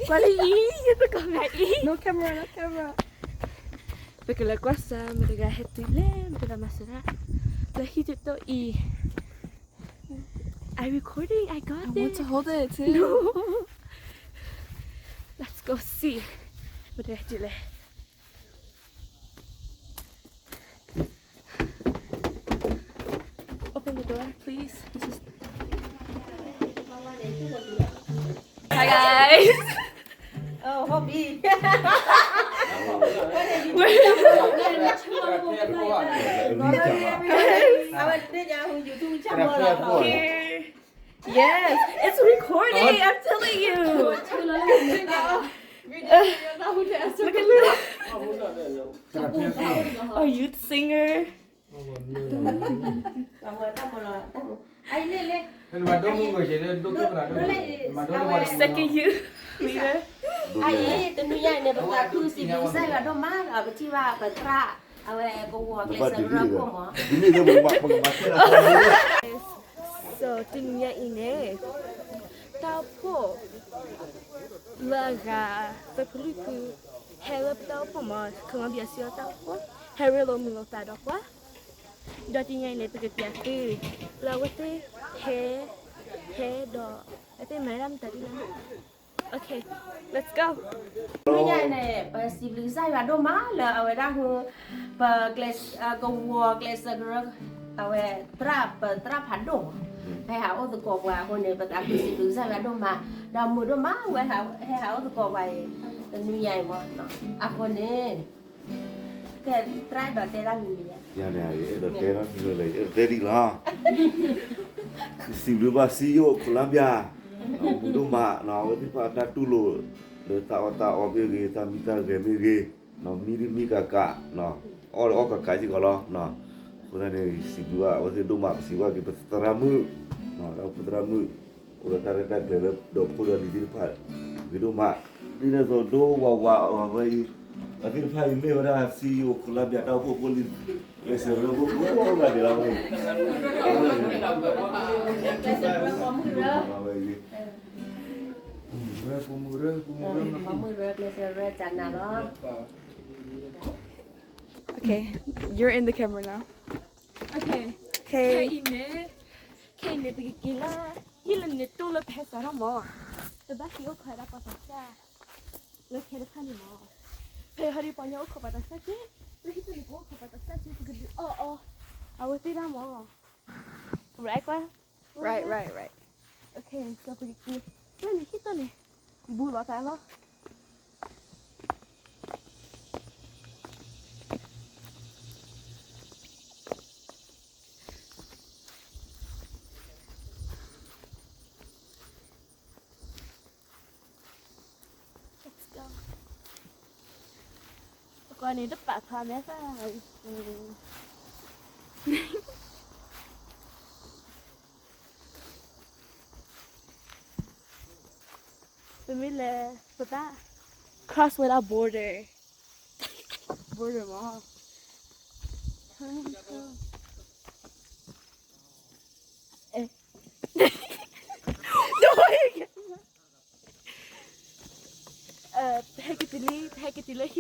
ကွၢ်လၢအံၤ, ယသကိးဂၤအံၤ, no camera, no camera. ပကလဲၤကွၢ်စၢ် မတၤတဂၤဟဲတုၤလဲၣ်, မတၤတဂၤမၤစၢၤဒၣ်, လၢဟံၣ်တသိးအံၤ. I recording, I got it. I want to hold it too. No. Let's go see. What do I do there? Open the door, please. Hi guys. Oh, hobby. We're here. Yes, it's recording. I'm telling you. Look at this. Our youth singer. Second youth leader. တနံၤညါအံၤန့ၣ် ပသးခုစံးဘျုးကစၢ်ယွၤဒိၣ်မး ပထံၣ်ဘၣ်ပသရၣ် အဝဲကဝီၤကျဲးစၢးကရၢခိၣ်မး. So တနံၤညါအံၤန့ၣ် တၢ်အိၣ်ဖှိၣ် လၢအဂၤ သၢဖုလွံၢ်ဖု ဟဲလၢပတၢ်အိၣ်ဖှိၣ်မး Columbia စံၣ်လီၤတၢ်အိၣ်ဖှိၣ် ဟဲရ့လိာ်မုာ်လိာ်သးဒီးပှၤ ဒီးတနံၤညါအံၤန့ၣ် ပကပျးသု လၢအဝဲသ့ၣ်ဟဲ ဟဲဒီး အဝဲသ့ၣ်မၤဒၣ်မတၤဒ်လဲၣ်. Okay, let's go. တနံၤညါအံၤန့ၣ် ပစံးဘျုးကစၢ်ယွၤဒိၣ်မးလၢအဝဲဒၣ်ဟူ ပကျဲး ကဝီၤကျဲးစၢးကရၢ အဝဲ သရၣ် ပသရၣ်ဖးဒိၣ် ဟဲဟးအိၣ်သကိးပှၤအဃိန့ၣ် ပသးခုစံးဘျုးကစၢ်ယွၤဒိၣ်မး ဒီးမုာ်ဒိၣ်မးဝဲ ဟဲဟးအိၣ်သကိးပှၤအံၤ တနံၤညါအံၤမး အဃိန့ၣ် ကဲ သရၣ်အဲၣ်ဒိးတဲဒၣ်မံၤမံၤဧါ. ယၤန့ၣ် အဲၣ်ဒိးတဲဒၣ်မံၤမံၤလဲၣ် အဲၣ်ဒိးတဲဒ်လဲၣ် စံးဘျုးဘၣ်စံယိၣ် Columbia မုာ်ဒိၣ်မး အဝဲသ့ၣ်တဖၣ်တၢ်တူၢ်လိာ် လၢတၢ်အီၣ်တၢ်အီမ့ၢ်ဂ့ၤ တၢ်မံတၢ်ဂဲၤမ့ၢ်ဂ့ၤ မံဒ်မံကးကး အီၣ်ဒီးအီၣ်ကးကးစ့ၢ်ကီးလီၤ. အဃိသတးန့ၣ် စံးဘျုးဘၣ်အဝဲသ့ၣ်ဒိၣ်မး ပစံးဘျုးက့ၤပသရၣ်မုၣ် ဒီးပသရၣ်မုၣ် အိၣ်ဒီးတၢ်ရဲၣ်တၢ်ကျဲၤလၢဒီးဖိဒီးလံၤသ့ၣ်တဖၣ် ဂ့ၤဒိၣ်မး ဒ်န့ၣ်အသိးဒိဝးဝးအဝဲအံၤ အသ့ၣ်တဖၣ်အံၤမ့ၢ်ဝဲဒၣ် စံယိၣ် Columbia တၢ်အိၣ်ဖှိၣ်ဖိလံၤ ကျဲးစၢးရၢဖိ ဖိဂၤဒဲးလီၤဝဲအံၤ Okay, you're in the camera now. Okay. Okay. ခဲအံၤန့ၣ် ခဲအံၤန့ၣ် ပကက့ၤလၢ ဟံၣ်လၢန့ၣ်တိၢ်လၢပဟဲစးထီၣ်မး ပဘၣ်က့ၤအိၣ်ခိးဝဲဒၣ်ပှၤသးစၢ် လၢခဲတဖၣ်န့ၣ်မး ဖဲဟီဒ်ပှၤညီအိၣ်ခိးပှၤသးစၢ်က့ လၢဟံၣ်ပူၤန့ၣ် ပအိၣ်ခိးပှၤသးစၢ်က့ ပကဒုးအီၣ်အီ အဝဲသ့ၣ်တၢ်မး right ကွၢ် right, right, right. Okay, so ပကက့ၤ လၢန့ၣ်ဟံၣ်တိၢ်န့ၣ် ဘူးလိာ်သးလီၤ. Let's go. အကွၢ်န့ၣ် တပာ်ဖျါမဲသၣ် ပမ့ၢ်လဲၤ ပဘၣ် cross ဝဲဒၣ် border, border မး အဲ ဟဲက့ၤတုၤလံ ဟဲက့ၤတုၤလၢဟံၣ် ခံတီၢ်တတီၢ်လၢ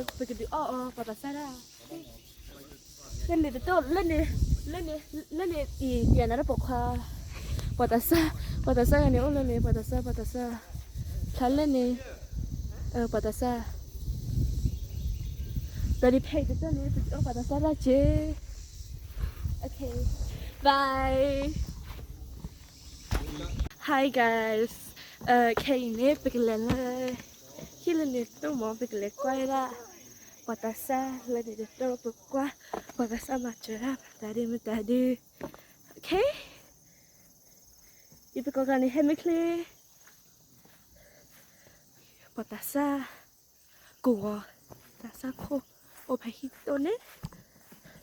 ပကဒုးအီၣ်အီ ပှၤသးစၢ်ဒၣ် လၢန့ၣ်တတီၢ် လၢန့ၣ် လၢန့ၣ် လၢန့ၣ်အံၤ ယၤနၤတၢ်ပိာ်ခွါ ပှၤသးစၢ် ပှၤသးစၢ်ဂၤန့ၣ်အိၣ်လၢန့ၣ် ပှၤသးစၢ် ပှၤသးစၢ် ဖျါလၢန့ၣ် ပှၤသးစၢ် ဒီးဒ်ဖဲအံၤတတီၢ်န့ၣ် ပကအီၣ်ပှၤသးစၢ်ဒၣ်က့ Okay, bye. Hi guys, ခဲအံၤန့ၣ် ပကလဲၤလၢ ဟံၣ်လၢန့ၣ်တတီၢ်မး ပကလဲၤကွၢ်ဝဲဒၣ် ပှၤသးစၢ်လၢန့ၣ်တတီၢ်ပကွၢ်, ပှၤသးစၢ်မၤစၢၤဒၣ်မတၤဒုမတၤဒု, okay, ယသကိးကျါန့ၣ်ဟဲမ့ၢ်ချ့, ပှၤသးစၢ် ကဝီၤ, သးစၢ်ခိၣ်, အိၣ်ဖဲဟံၣ်တတိၢ်န့ၣ်,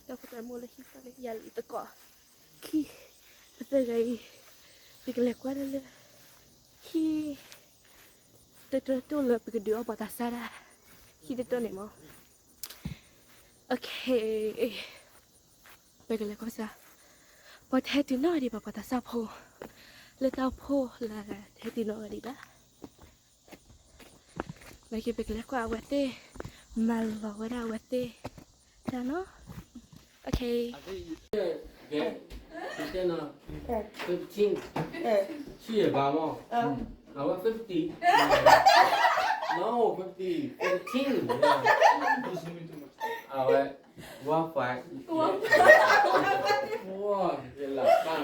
ဒီးပတၢ်မိၢ်လၢဟံၣ်တတိၢ်န့ၣ် ယၤလံသကိး, ခံ, ပသၢဂၤအံၤ, ပကလဲၤကွၢ်ဒၣ်လၢ ဟံၣ် တတိၢ်တိၢ်လၢပကဒုးအီၣ်ပှၤသးစၢ်ဒၣ်, ဟံၣ်တတိၢ်န့ၣ်မး, okay, ပကလဲၤကွၢ်စၢ်, ပှၤတဟဲတုၤနီၢ်ဂၤဒံးဘၣ်ပှၤသးစၢ်ဖိ, လၢတၢ်အိၣ်ဖှိၣ်လၢတဟဲတုၤနီၢ်ဂၤဒံးဘၣ်, နာ်က့ပကလဲၤကွၢ်အဝဲသ့ၣ်, မၤလီၤဝဲဒၣ်အဝဲသ့ၣ်, တၢ်နီၤ, okay. ဆံယဲၢ်ဘၣ်မး, အဝဲ fifty, no, fifty, fifteen, အဝဲ one five, ဝါ ယလၢပၢ်,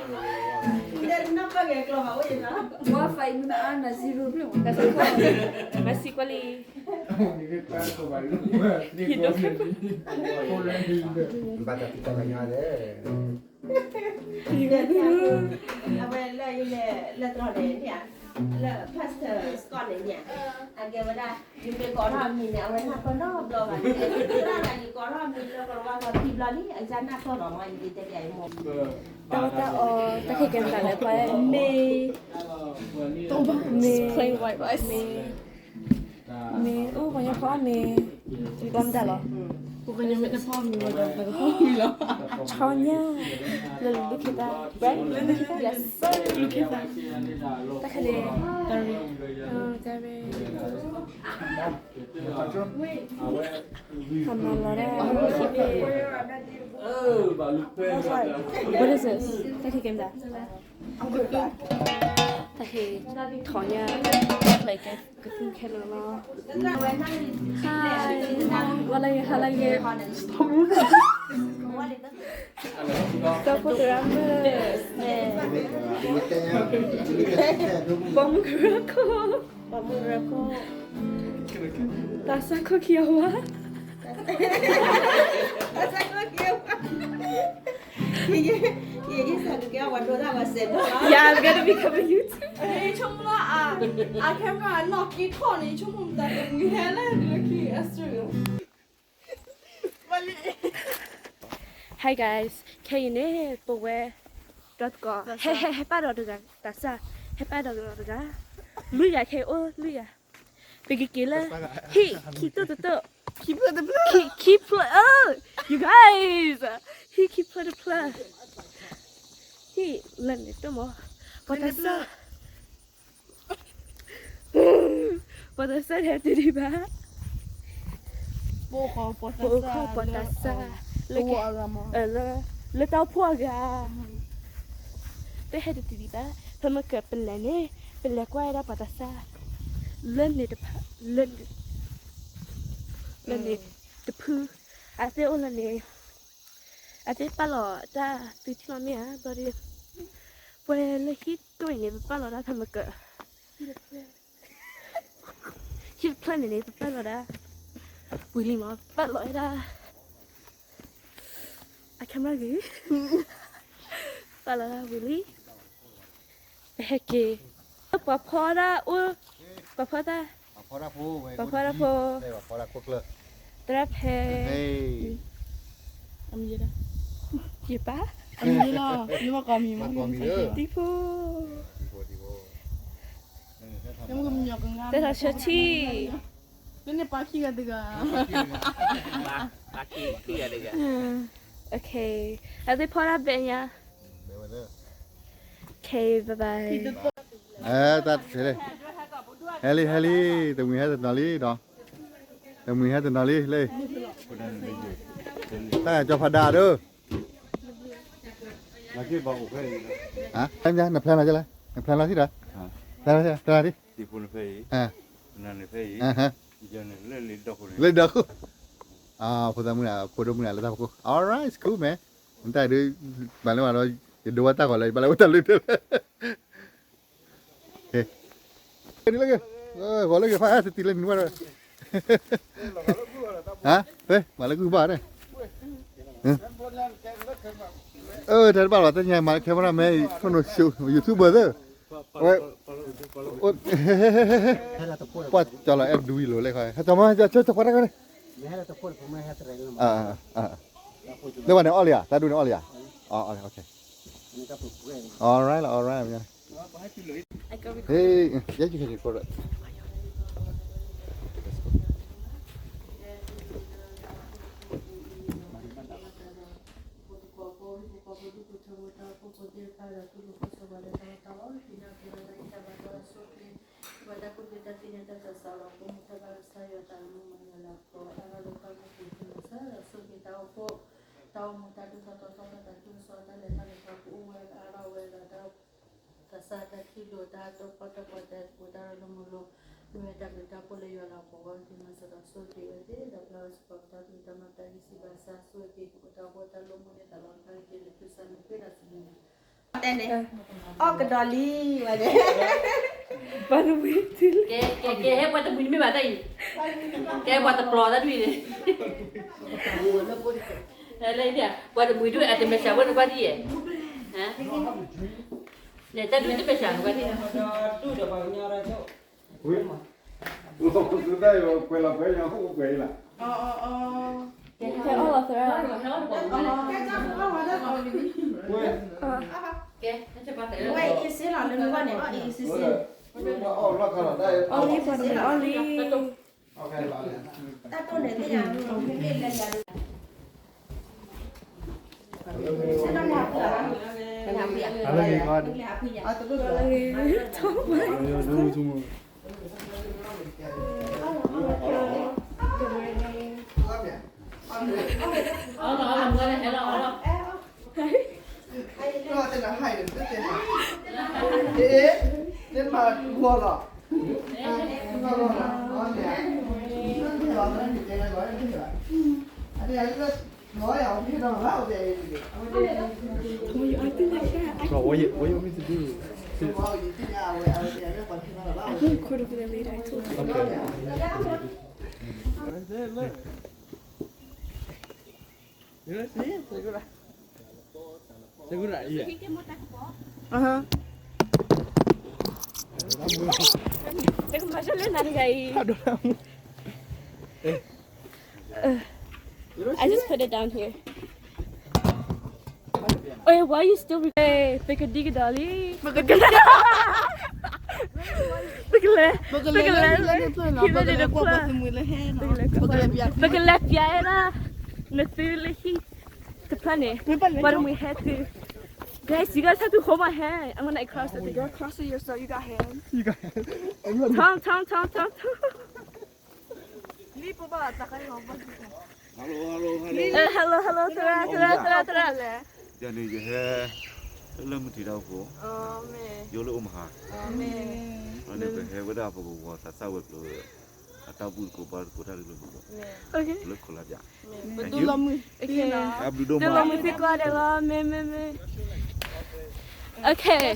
မၤစံကွၢ်လံ, ယဒိးခဲ, ဘၣ်တၢ်တံၢ်တၢ်ညါလဲၣ် အဝဲလၢယလဲၤလၢတြီၤန့ၣ်န့ၣ်, လၢ Pastor Scott န့ၣ်န့ၣ်, အကဲဝဲဒၣ် ယမ့ၢ်ကိးထီၣ်အမံၤန့ၣ် အဝဲနၢ်ပၢၢ်နီတဘျီဘၣ်, သရၣ်ဒၣ်ယကိးထီၣ်အမံၤလၢကလၤဝါကျိာ်ခံဘျီလံ အကစၢ်နၢ်ပၢၢ်လီၤမး ယဒ်တဲပျးအံၤမး, တၢ်ဝဲတၢ်အီၤ တၢ်ခံကဲမတၤလဲၣ် ပှၤ, မ့ၢ်, မ့ၢ်, မ့ၢ်, အိၣ်ပှၤညီဖီအီၣ်မ့ၤ, ဘီမတၤလီၤ, ပှၤညီမ့ၢ်တဖီအီၣ်မ့ၤဝဲဒီး ပကဖီအီၣ်မ့ၤလီၤ, ဆီညၣ်, လၢလူၤခ့သၣ်, လူၤခ့သၣ်, လူၤခ့သၣ်, တၢ်ခဲန့ၣ်, တၢ်ရ့, တၢ်ရ့, ဟးမၤလီၤဒၣ်, what is this? တၢ်ခဲကဲမတၤ တၢ်ခဲ, ထီၣ်ညၣ်, တၢ်ခဲကဲ, ကသူခဲလၢာ်လီၤ, hi, ဝါလၢဂ့ၤ ဟါလၢဂ့ၤ, စီၤဖိသရၣ်မုၣ်, ဘီမုၢ်ကရၢခိၣ်, ဘီမုၢ်ကရၢခိၣ်, သးစၢ်ခိၣ်ခံအဝါ, သးစၢ်ခိၣ်ခံအဝါ, ယဲ ယဲ ယဲ ယဲ စးကကဲအဝဲဒိတၢ်ဝဲစဲးဒိၣ်လီၤ, yeah, I'm gonna become a YouTuber, ဆိကမိၣ်လီၤ, a camera နီၢ်က့ထီၣ်န့ၣ် ဆိကမိၣ်မတၤတမံၤဟဲလၢဒုးခံ Australia. Hi guys, ခဲအံၤန့ၣ် ပဝဲ ဒီးသကိး ဟဲ ဟဲ ဟဲပာ်ဒီးတဂၤ သးစၢ်, ဟဲပာ်ဒီးတဂၤ, လွံၢ်ဂၤခဲအံၤအိၣ်လွံၢ်ဂၤ, ပကက့ၤလၢ ဟံၣ်ခံတိၢ်တတိၢ်, ခံဖျၢၣ်တဖျၢၣ်, you guys, ဟံၣ်ခံဖျၢၣ်တဖျၢၣ်, ဟံၣ်လၢန့ၣ်တမီၤ, ပှၤသးစၢ် ပှၤသးစၢ်တဟဲတုၤဒံးဘၣ်, ပအိၣ်ခိးပှၤသးစၢ်, လၢ လၢတၢ်အိၣ်ဖှိၣ်အဂၤ, တဟဲတတုၤဒံးဘၣ်, ဖဲမ့ၢ်ကပလဲၤန့ၣ်, ပလဲၤကွၢ်ဝဲဒၣ်ပှၤသးစၢ်, လၢန့ၣ်တဖၣ်, လၢန့ၣ်, လၢန့ၣ်တဖု, အသ့ၣ်အိၣ်လၢန့ၣ်, အသ့ၣ်ပာ်လီၤတၢ်သုထံၣ်လီၤမ့ၢ်ဧါ, ဘျီဒီး, ပှၤလၢဟံၣ်တတိၢ်အံၤန့ၣ် ပပာ်လီၤတၢ်ဖဲမ့ၢ်က ဟံၣ်တဖျၢၣ်န့ၣ်န့ၣ် ပပာ်လီၤဒၣ်, ဝံၤလံမး ပပာ်လီၤဝဲဒၣ်, အ camera ဂ့ၤ, ပပာ်လီၤဒၣ်ဝံၤလံ, ပဟဲက့ၤ, ပှၤဖီဒၣ်အိၣ်, ပှၤဖီတၢ်, ပှၤဖီဒၣ်ဖိ, သရၣ်ဖဲ, ယပၢ်, တံၤဖိ, တၢ်ထီၣ်ဆၢထံၣ်, လၢန့ၣ်ပှၤခံဂၤတဂၤ, ပှၤခံဂၤတဂၤ, okay, အသ့ၣ်ဖီဒၣ်ဘဲညါ, okay, bye bye. အဲ တၢ်တဆဲးလဲၣ်, ဟဲလံ ဟဲလံ, တမှံၤဟဲတနီၤလံဒီး, တမှံၤဟဲတနီၤလံ လၢ, တၢ်ကၠီၤဖးဒၣ်ဒီး, ဟါ, နဖျဲလီၤကလဲၣ်, နဖျဲလီၤထံၣ်ဒီး, ဖျဲလီၤ, ဖျဲလီၤထံၣ်, လၢဒီခိၣ်, ဖိသၣ်မုၣ်န့ၣ် ဖိဒိၣ်မုၣ်န့ၣ် လၢတၢ်ဖီခိၣ်, alright, cool man, နတၢ်ဒုး, ဘၣ်လၢဝဲဒီး, ယဒိဝဲတၢ်ဂီၤလၢ ယဘၣ်လၢဝဲတၢ်လၢ, ဂီၤလၢဂ့ၤဖး တတံၤလၢနွဲၣ်ဒီး, ဟါ ဟဲ မၤလၢကုၢ်ဘၣ်န့ၣ်, အၢ တဲတဘၣ်လီၤ တညါမၤလၢ camera man ခိၣ်နူာ် YouTube သ့ၣ်, ဝဲ ပှၤကၠီလီၤအဲၣ်ဒူအံၤလိၤလဲၣ်ခီ, ဟဲကၠီမၤ ကၠီ ကၠီ ကၠီ ပှၤတၢ်ခီန့ၣ်, လၢပှၤန့ၣ်အီၣ်လံဧါ, တၢ်ဒူန့ၣ်အီၣ်လံဧါ, အီၣ် okay, alright လီၤ alright, ဟဲ ယဲယက သးစၢ်တၢ်ထံၣ်လိာ်တၢ်တိာ်ပီၣ်တၢ်ပီၣ်တၢ်ကူတၢ်ရၢလၢမူလိာ်, မ့ၢ်ဝဲတၢ်ဘျုးတၢ်ဖှိၣ်လၢယွၤလၢအပှၤဂီၢ် သုမၤစၢၤဒီးဆိၣ်ဂ့ၤဝဲသ့ၣ် ဒီးပျၢ်ဝဲစ့ၢ်ကီးပတၢ်သူၣ်တၢ်မၤတၢ်ဂံၢ်စၢ်ဘါစၢ် ဆိၣ်ဂ့ၤက့ၤပတၢ်အိၣ်ဖှိၣ်တၢ်လိၣ်မူန့ၢ်သးလီတဖၣ်က့ၤလၢခရံာ်စၢ်မုၢ်ပှဲၤဒီးစံးန့ၣ် တဲန့ၣ်, အီၣ်ကဒီးလံဝဲန့ၣ်, ပှၤတမှံၤတုၤလံ, ကဲ ကဲ ကဲ ဟဲပှၤတမှံၤတမ့ၢ်ဘၣ်တၢ်အံၤ, ကဲပှၤတပျီၤတၢ်တမံၤန့ၣ်, လၢ ပှၤတမှံၤဒုးအတမဲာ်ဆှးဝဲနကွၢ်ဒ်ယဲၢ်, လဲၤတၢ်ဒုးတမဲာ်ဆှးနကွၢ်ဒ်ယဲၢ်, ကွဲးလီၤကွဲးညီဟိၣ်ကွဲးအံၤလီၤ, ကဲ အီၣ်လီၤသရၣ်, ကဲ ဝဲအံၤစ့လီၤလၢနကွၢ်န့ၣ် အီၣ်အံၤစ့စ့, အီၣ်လံပှၤတမှံၤအီၣ်လံ, တၢ်တိၢ်န့ၣ်သ့ၣ်ညါ, Why you acting like that? I can, I can record over there later. I told you. Okay. Segura. Segura, yeah. Uh-huh. Deja yo le larga ahí. Uh, I just put it down here. Wait, why you still re- Hey, pekadika dolly. Pekadika. Pekale. Pekale. Pekale piaera. Nathu lehi. Tepane. What do we have to? Guys, you guys have to hold my hand. I'm gonna cross it. You're crossing yourself. You got hands. You got hands. Tom, Tom, Tom, Tom, Tom. Hello, hello, hello. သရၣ်, သရၣ်, သရၣ်, သရၣ်. ယၤန့ၣ် ယဟဲ လၢမုၢ်ထံးတၢ်အိၣ်ဖှိၣ်, ယိလၢအိၣ်မဟါ, န့ၣ် ပဟဲဝဲဒၣ်ပကဝီၤသးစၢ်ဝဲၤကျိၤ အတၢ်ဘူၣ်သကိးဘါသကိးတၢ်လၢလၢမုၢ်ဘီၣ်, လၢခိးလၢပျၢ်, ပဒိၣ်လီၤမုၢ်, အဘျုးဒိၣ်မး, ဒိၣ်လီၤမုၢ်သံကွၢ်ဒဲးလီၤ, မ့ၢ် မ့ၢ် မ့ၢ် Okay.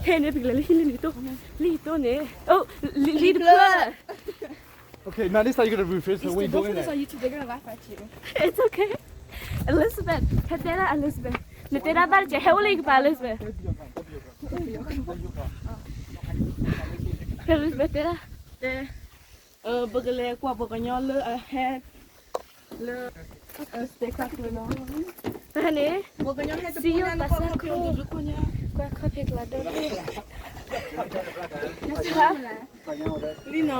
ခဲန့ၣ် ပကလဲၤလၢဟံၣ်လံ လံတိၢ်, လံတိၢ်န့ၣ်, အိၣ် လံတဖျၢၣ်. Okay, now this time you're gonna rephrase the way you go in there. Don't put this on YouTube. They're gonna laugh at you. It's okay. Elizabeth, ဟဲတဲဒၣ် Elizabeth. နတဲဒၣ်ဘၣ်တက့ၢ်, ဟဲအိၣ်လၢယကပၤ Elizabeth. Elizabeth တဲဒၣ်. ပကလဲၤကွၢ်ပှၤကညီလၢအဟဲ လၢ stage ခါကျၢၤလီၤ. ဖဲန့ၣ် ပှၤကညီဟဲတပူၤညါ နကွၢ်ခီဖျိ ကွၢ်ခီဖျိကျါဒိၣ်န့ၣ် လံနီၤ.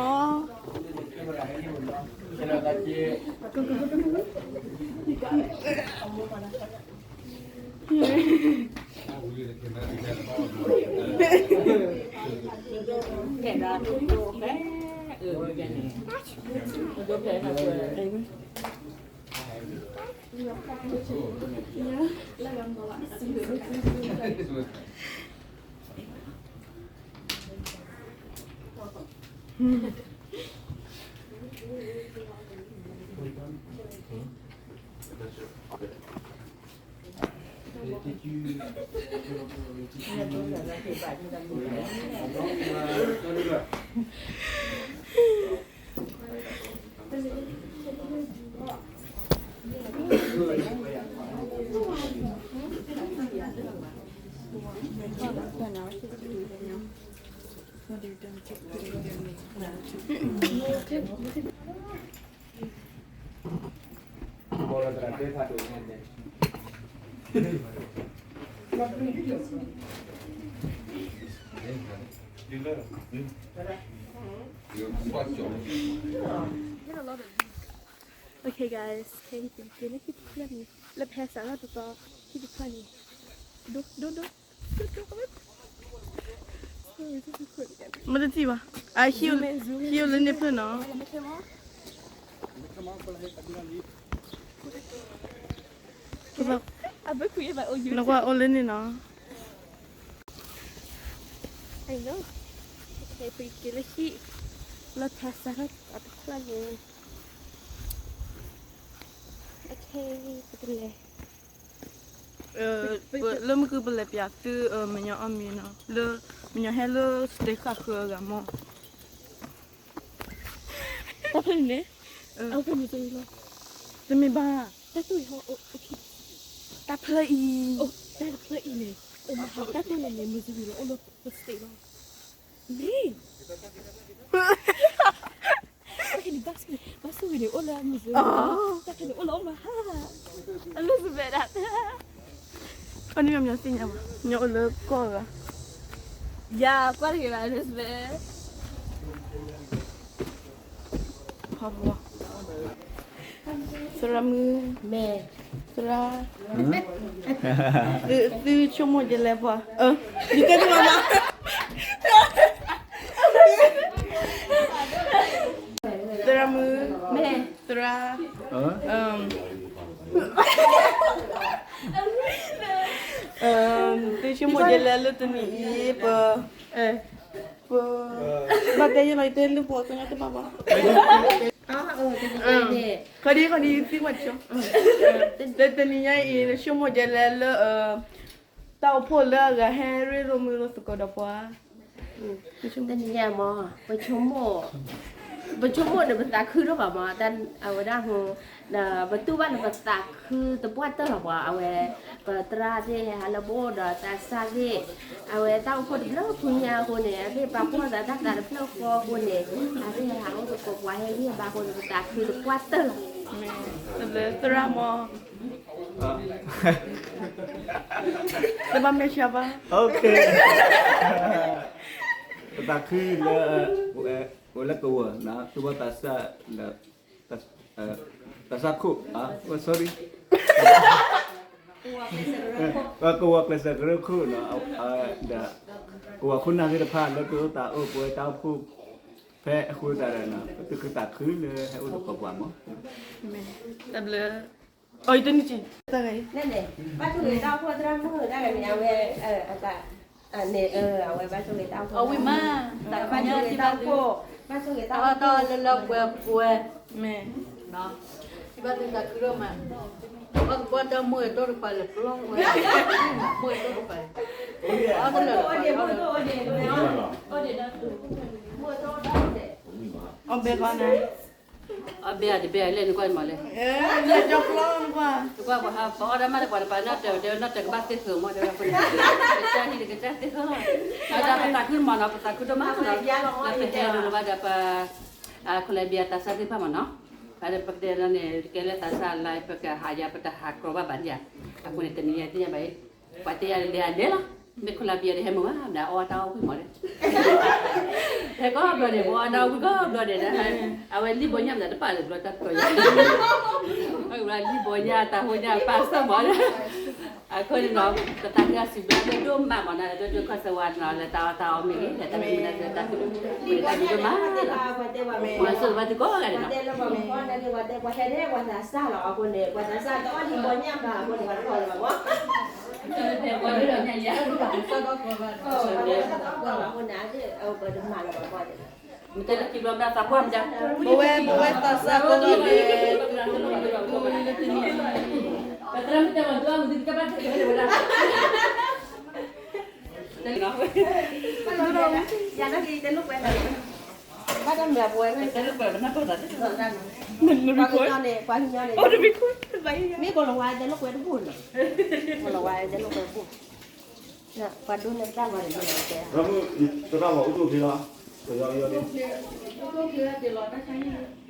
Okay, guys, ခဲအံၤပကက့ၤလၢဟံၣ်တဖျၢၣ်န့ၣ်, လၢဖဲစးထီၣ်တသီ ဟံၣ်တဖျၢၣ်န့ၣ်, ဒိ ဒိ ဒိ မ့ၢ်တထံၣ်ဘၣ်, အဟံၣ်အိၣ်လၢန့ၣ်ဖျၢၣ်နီၤ. နကွၢ်အိၣ်လၢန့ၣ်နီၤ. ပကက့ၤလၢဟံၣ် လၢဖဲစးထီၣ်တသီန့ၣ်, ပကလဲၤ လၢမုၢ်ကုပလဲၤပျးသု မညီအီၣ်မ့ၤနီၤ, လၢ မညီဟဲလၢ stage ဃၣ်ဃၢအဂၤမီၢ်, တၢ်ဖျၢၣ်န့ၣ်, တမ့ၢ်ဘၣ်, တၢ်ဖျၢၣ်အံၤ, တၢ်ဖျၢၣ်အံၤန့ၣ်, တၢ်ဖျၢၣ်အံၤန့ၣ် မ့ၢ်စဝံၤလီၤ အိၣ်လၢ stage လီၤ. မ့ၢ် ဘၣ်ဆိၣ်ဂ့ၤန့ၣ် အိၣ်လၢအမုၢ်စဝံၤ, တၢ်ခဲန့ၣ်အိၣ်လၢအီၣ်မးဟါ, Elizabeth ဒၣ်, အန့ၣ်မညီသ့ၣ်ညါဘၣ်, ညီအိၣ်လၢကီၢ်ဂၤ, ယကွၢ်တဂ့ၤဘၣ် Elizabeth. သရၣ်မုၣ်, သရၣ်, သုဆိကမိၣ်ဒ်လဲၣ်ပှၤ, ယတဲတဘၣ်ဘၣ်, သရၣ်မုၣ်, သရၣ်, သုဆိကမိၣ်ဒ်လဲၣ်လၢတနံၤအံၤ ပ ပ ဘၣ်တဲယဲလီၤ ယတဲလၢပှၤကညီတဘၣ်ဘၣ်, ခီဒံခီဒံသံကွၢ်ဆိ, လၢတနံၤညါအံၤ နဆိကမိၣ်ဒ်လဲၣ်လၢ တၢ်အိၣ်ဖှိၣ်လၢအဂၤဟဲရ့လိာ်မုာ်လိာ်သကိးဒီးပှၤ, တနံၤညါမး, ပဆိကမိၣ်, ပဆိကမိၣ်ဒီးပသးခုဒိၣ်မးမး, အဝဲဒၣ်ဟိ ပတူၢ်ဘၣ်လၢပသးခုသပှၢ်တၢၢ်လီၤပှၤ, အဝဲ ပသရၣ်သ့ၣ်ဟဲလၢပအိၣ်ဒီးသးစၢ်သ့ၣ်, အဝဲတၢ်အိၣ်ဖှိၣ်တဘျုးဖုညါအဃိန့ၣ် အသ့ၣ်ပာ်ဖှိၣ်သးတၢ်သးတဖျၢၣ်ဃီအဃိန့ၣ်, အသ့ၣ်ဟဲဟးအိၣ်သကိးပှၤဟဲဂံၢ်ဘါအဃိန့ၣ် ပသးခုသပှၢ်တၢၢ်လီၤ. သရၣ်မး, တဘၣ်မဲာ်ဆှးဘၣ်, ပသးခုလၢ အိၣ်လၢကဝီၤ သူၣ်ဘီၣ်သးစၢ် သးစၢ်ခိၣ်, sorry, ကဝီၤကျဲးစၢးကရၢခိၣ်နီၤ, ဒီး ကဝီၤခိၣ်နၢ်သ့ၣ်တဖၣ် လၢသုအိၣ်သးအိၣ်ပဝဲတၢ်အိၣ်ဖှိၣ် ဖဲအဃိသတးဒီး ပသုးခုသးခုလၢဟဲအိၣ်သကိးပှၤမး, တၢ်ဘျုး, အတနံၤက့ၤ ဘၣ်ဆိၣ်ဂ့ၤ တၢ်အိၣ်ဖှိၣ်သရၣ်မုၣ်တၢ်ဂၤန့ၣ် အဝဲ အဝဲဘၣ်ဆိၣ်ဂ့ၤတၢ်အိၣ်ဖှိၣ်, အဝဲဘၣ်ဆိၣ်ဂ့ၤတၢ်အိၣ်ဖှိၣ်, ဘၣ်ဆိၣ်ဂ့ၤတၢ်အိၣ်ဖှိၣ်လၢလၢပှဲၤပှဲၤ, မ့ၢ်, ယဘၣ်သးခုဒိၣ်မး, ဘၣ်ကဘီတၢ်မိၢ်အတီၢ်တခွါလဲၤပျီ, မိၢ်အတီၢ်တခွါ, အီၣ်ဘဲကီးန့ၣ် အဘဲအတဘဲလဲၣ် နကွၢ်မးလဲၣ်, နကွၢ်ပှၤဟးပအီၣ်တၢ်မးလၢပှၤတပၤ နီၢ်တဲဝဲတဲဝဲ နီၢ်တဲကဘၣ်သ့ၣ်ဃၢၤမး တဲဝဲအဃိန့ၣ် ကစၢ်ဟံၣ်တကစၢ်သ့ၣ်ဃၢၤလီၤ, ဒီးပသးခုမးနီၤ ပသးခုဒိၣ်မးနီၤ, လၢပဟဲဒိးန့ၢ်ဘၣ်ဒီးပ ခိၣ်လၢဘံယၤသးစၢ်သ့ၣ်တဖၣ်မးနီၤ, ဒီးပကတဲလီၤန့ၣ် တကဲလၢသးစၢ်လၢပကဟးယၤ ပတဟးကြီဘၣ်ဘၣ်န့ၣ်ဧါ, အဃိန့ၣ် တနံၤညါသ့ၣ်ညါဘၣ်အံၤ ပှၤတဲယၤလဲၤလဲၤလီၤ, မ့ၢ်ခိၣ်လၢဘံယၤဒီးဟဲမုာ်ဘၣ် ဘျီအီၣ်တၢ်အီၣ်ကွံာ်မးဒီး ဟဲကီဘျီန့ၣ် ပအီၣ်တၢ်အီၣ်ကွံာ်ကီဘျီန့ၣ်ဒီး အဝဲလံၣ်ဘီညၣ်မးတပာ်လၢဘျီတၢ်ပျီယၤ, လံၣ်ဘီညၣ်တၢ်ဟိညၣ်ပာ်စၢ်မးဒီး အဃိန့ၣ်နီၤ ပသးခုအစံးဘျုးဒိၣ်မးမးနီၤ လၢဒိၣ်ဒိၣ်ခီၣ်ဆၢဝါနီၤ လၢတၢ်အီၣ်တၢ်အီမ့ၢ်ဂ့ၤ လၢတၢ်မုာ်တၢ်ခုၣ် ပသးခုဒိၣ်မး, ပှၤဆိၣ်ဂ့ၤဘၣ်သုကိးဂၤဒဲးနီၤ, ပှၤဟဲဒၣ်ပှၤသးစၢ်လီၤ အဃိန့ၣ် ပှၤသးစၢ်တအီၣ်လံၣ်ဘီညၣ်ဘၣ်အဃိန့ၣ် ပှၤတခီလၢၤဘၣ်မး ပှၤတခီလၢၤဘၣ်အဃိန့ၣ် အဝဲပတမၤလၢၤဘၣ်မး ပဝဲ ပဝဲသးစၢ်ကိးဂၤဒဲး တမုာ်တခုလၢတနံၤအံၤ သရၣ်မုၣ်တဲမၤဒိၣ်အမုၢ်ဒုးကတၢၢ်ဘၣ်တဲဝဲဒၣ်, ယၤနၢ်က့ၤတဲလိာ်ကွဲ, ဘၣ်တၢ်မၤပဝဲ, တဲလိာ်ကွဲပနၢ်ပၢၢ်သး, ပှၤကညီန့ၣ်, ပှၤကညီန့ၣ်, မ့ၢ်ကီၤလၤဝါတဲလိာ်ကွဲတဘူၣ်နီၤ, ကီၤလၤဝါတဲလိာ်ကွဲတဘူၣ်, ပှၤဒိးန့ၢ်တၢ်မၤန့ၣ်တဲ, သရၣ်မုၣ်အိၣ်တ့ၢ်လီၤ, အိၣ်တ့ၢ်လီၤတၢ်ဆါဟံၣ်,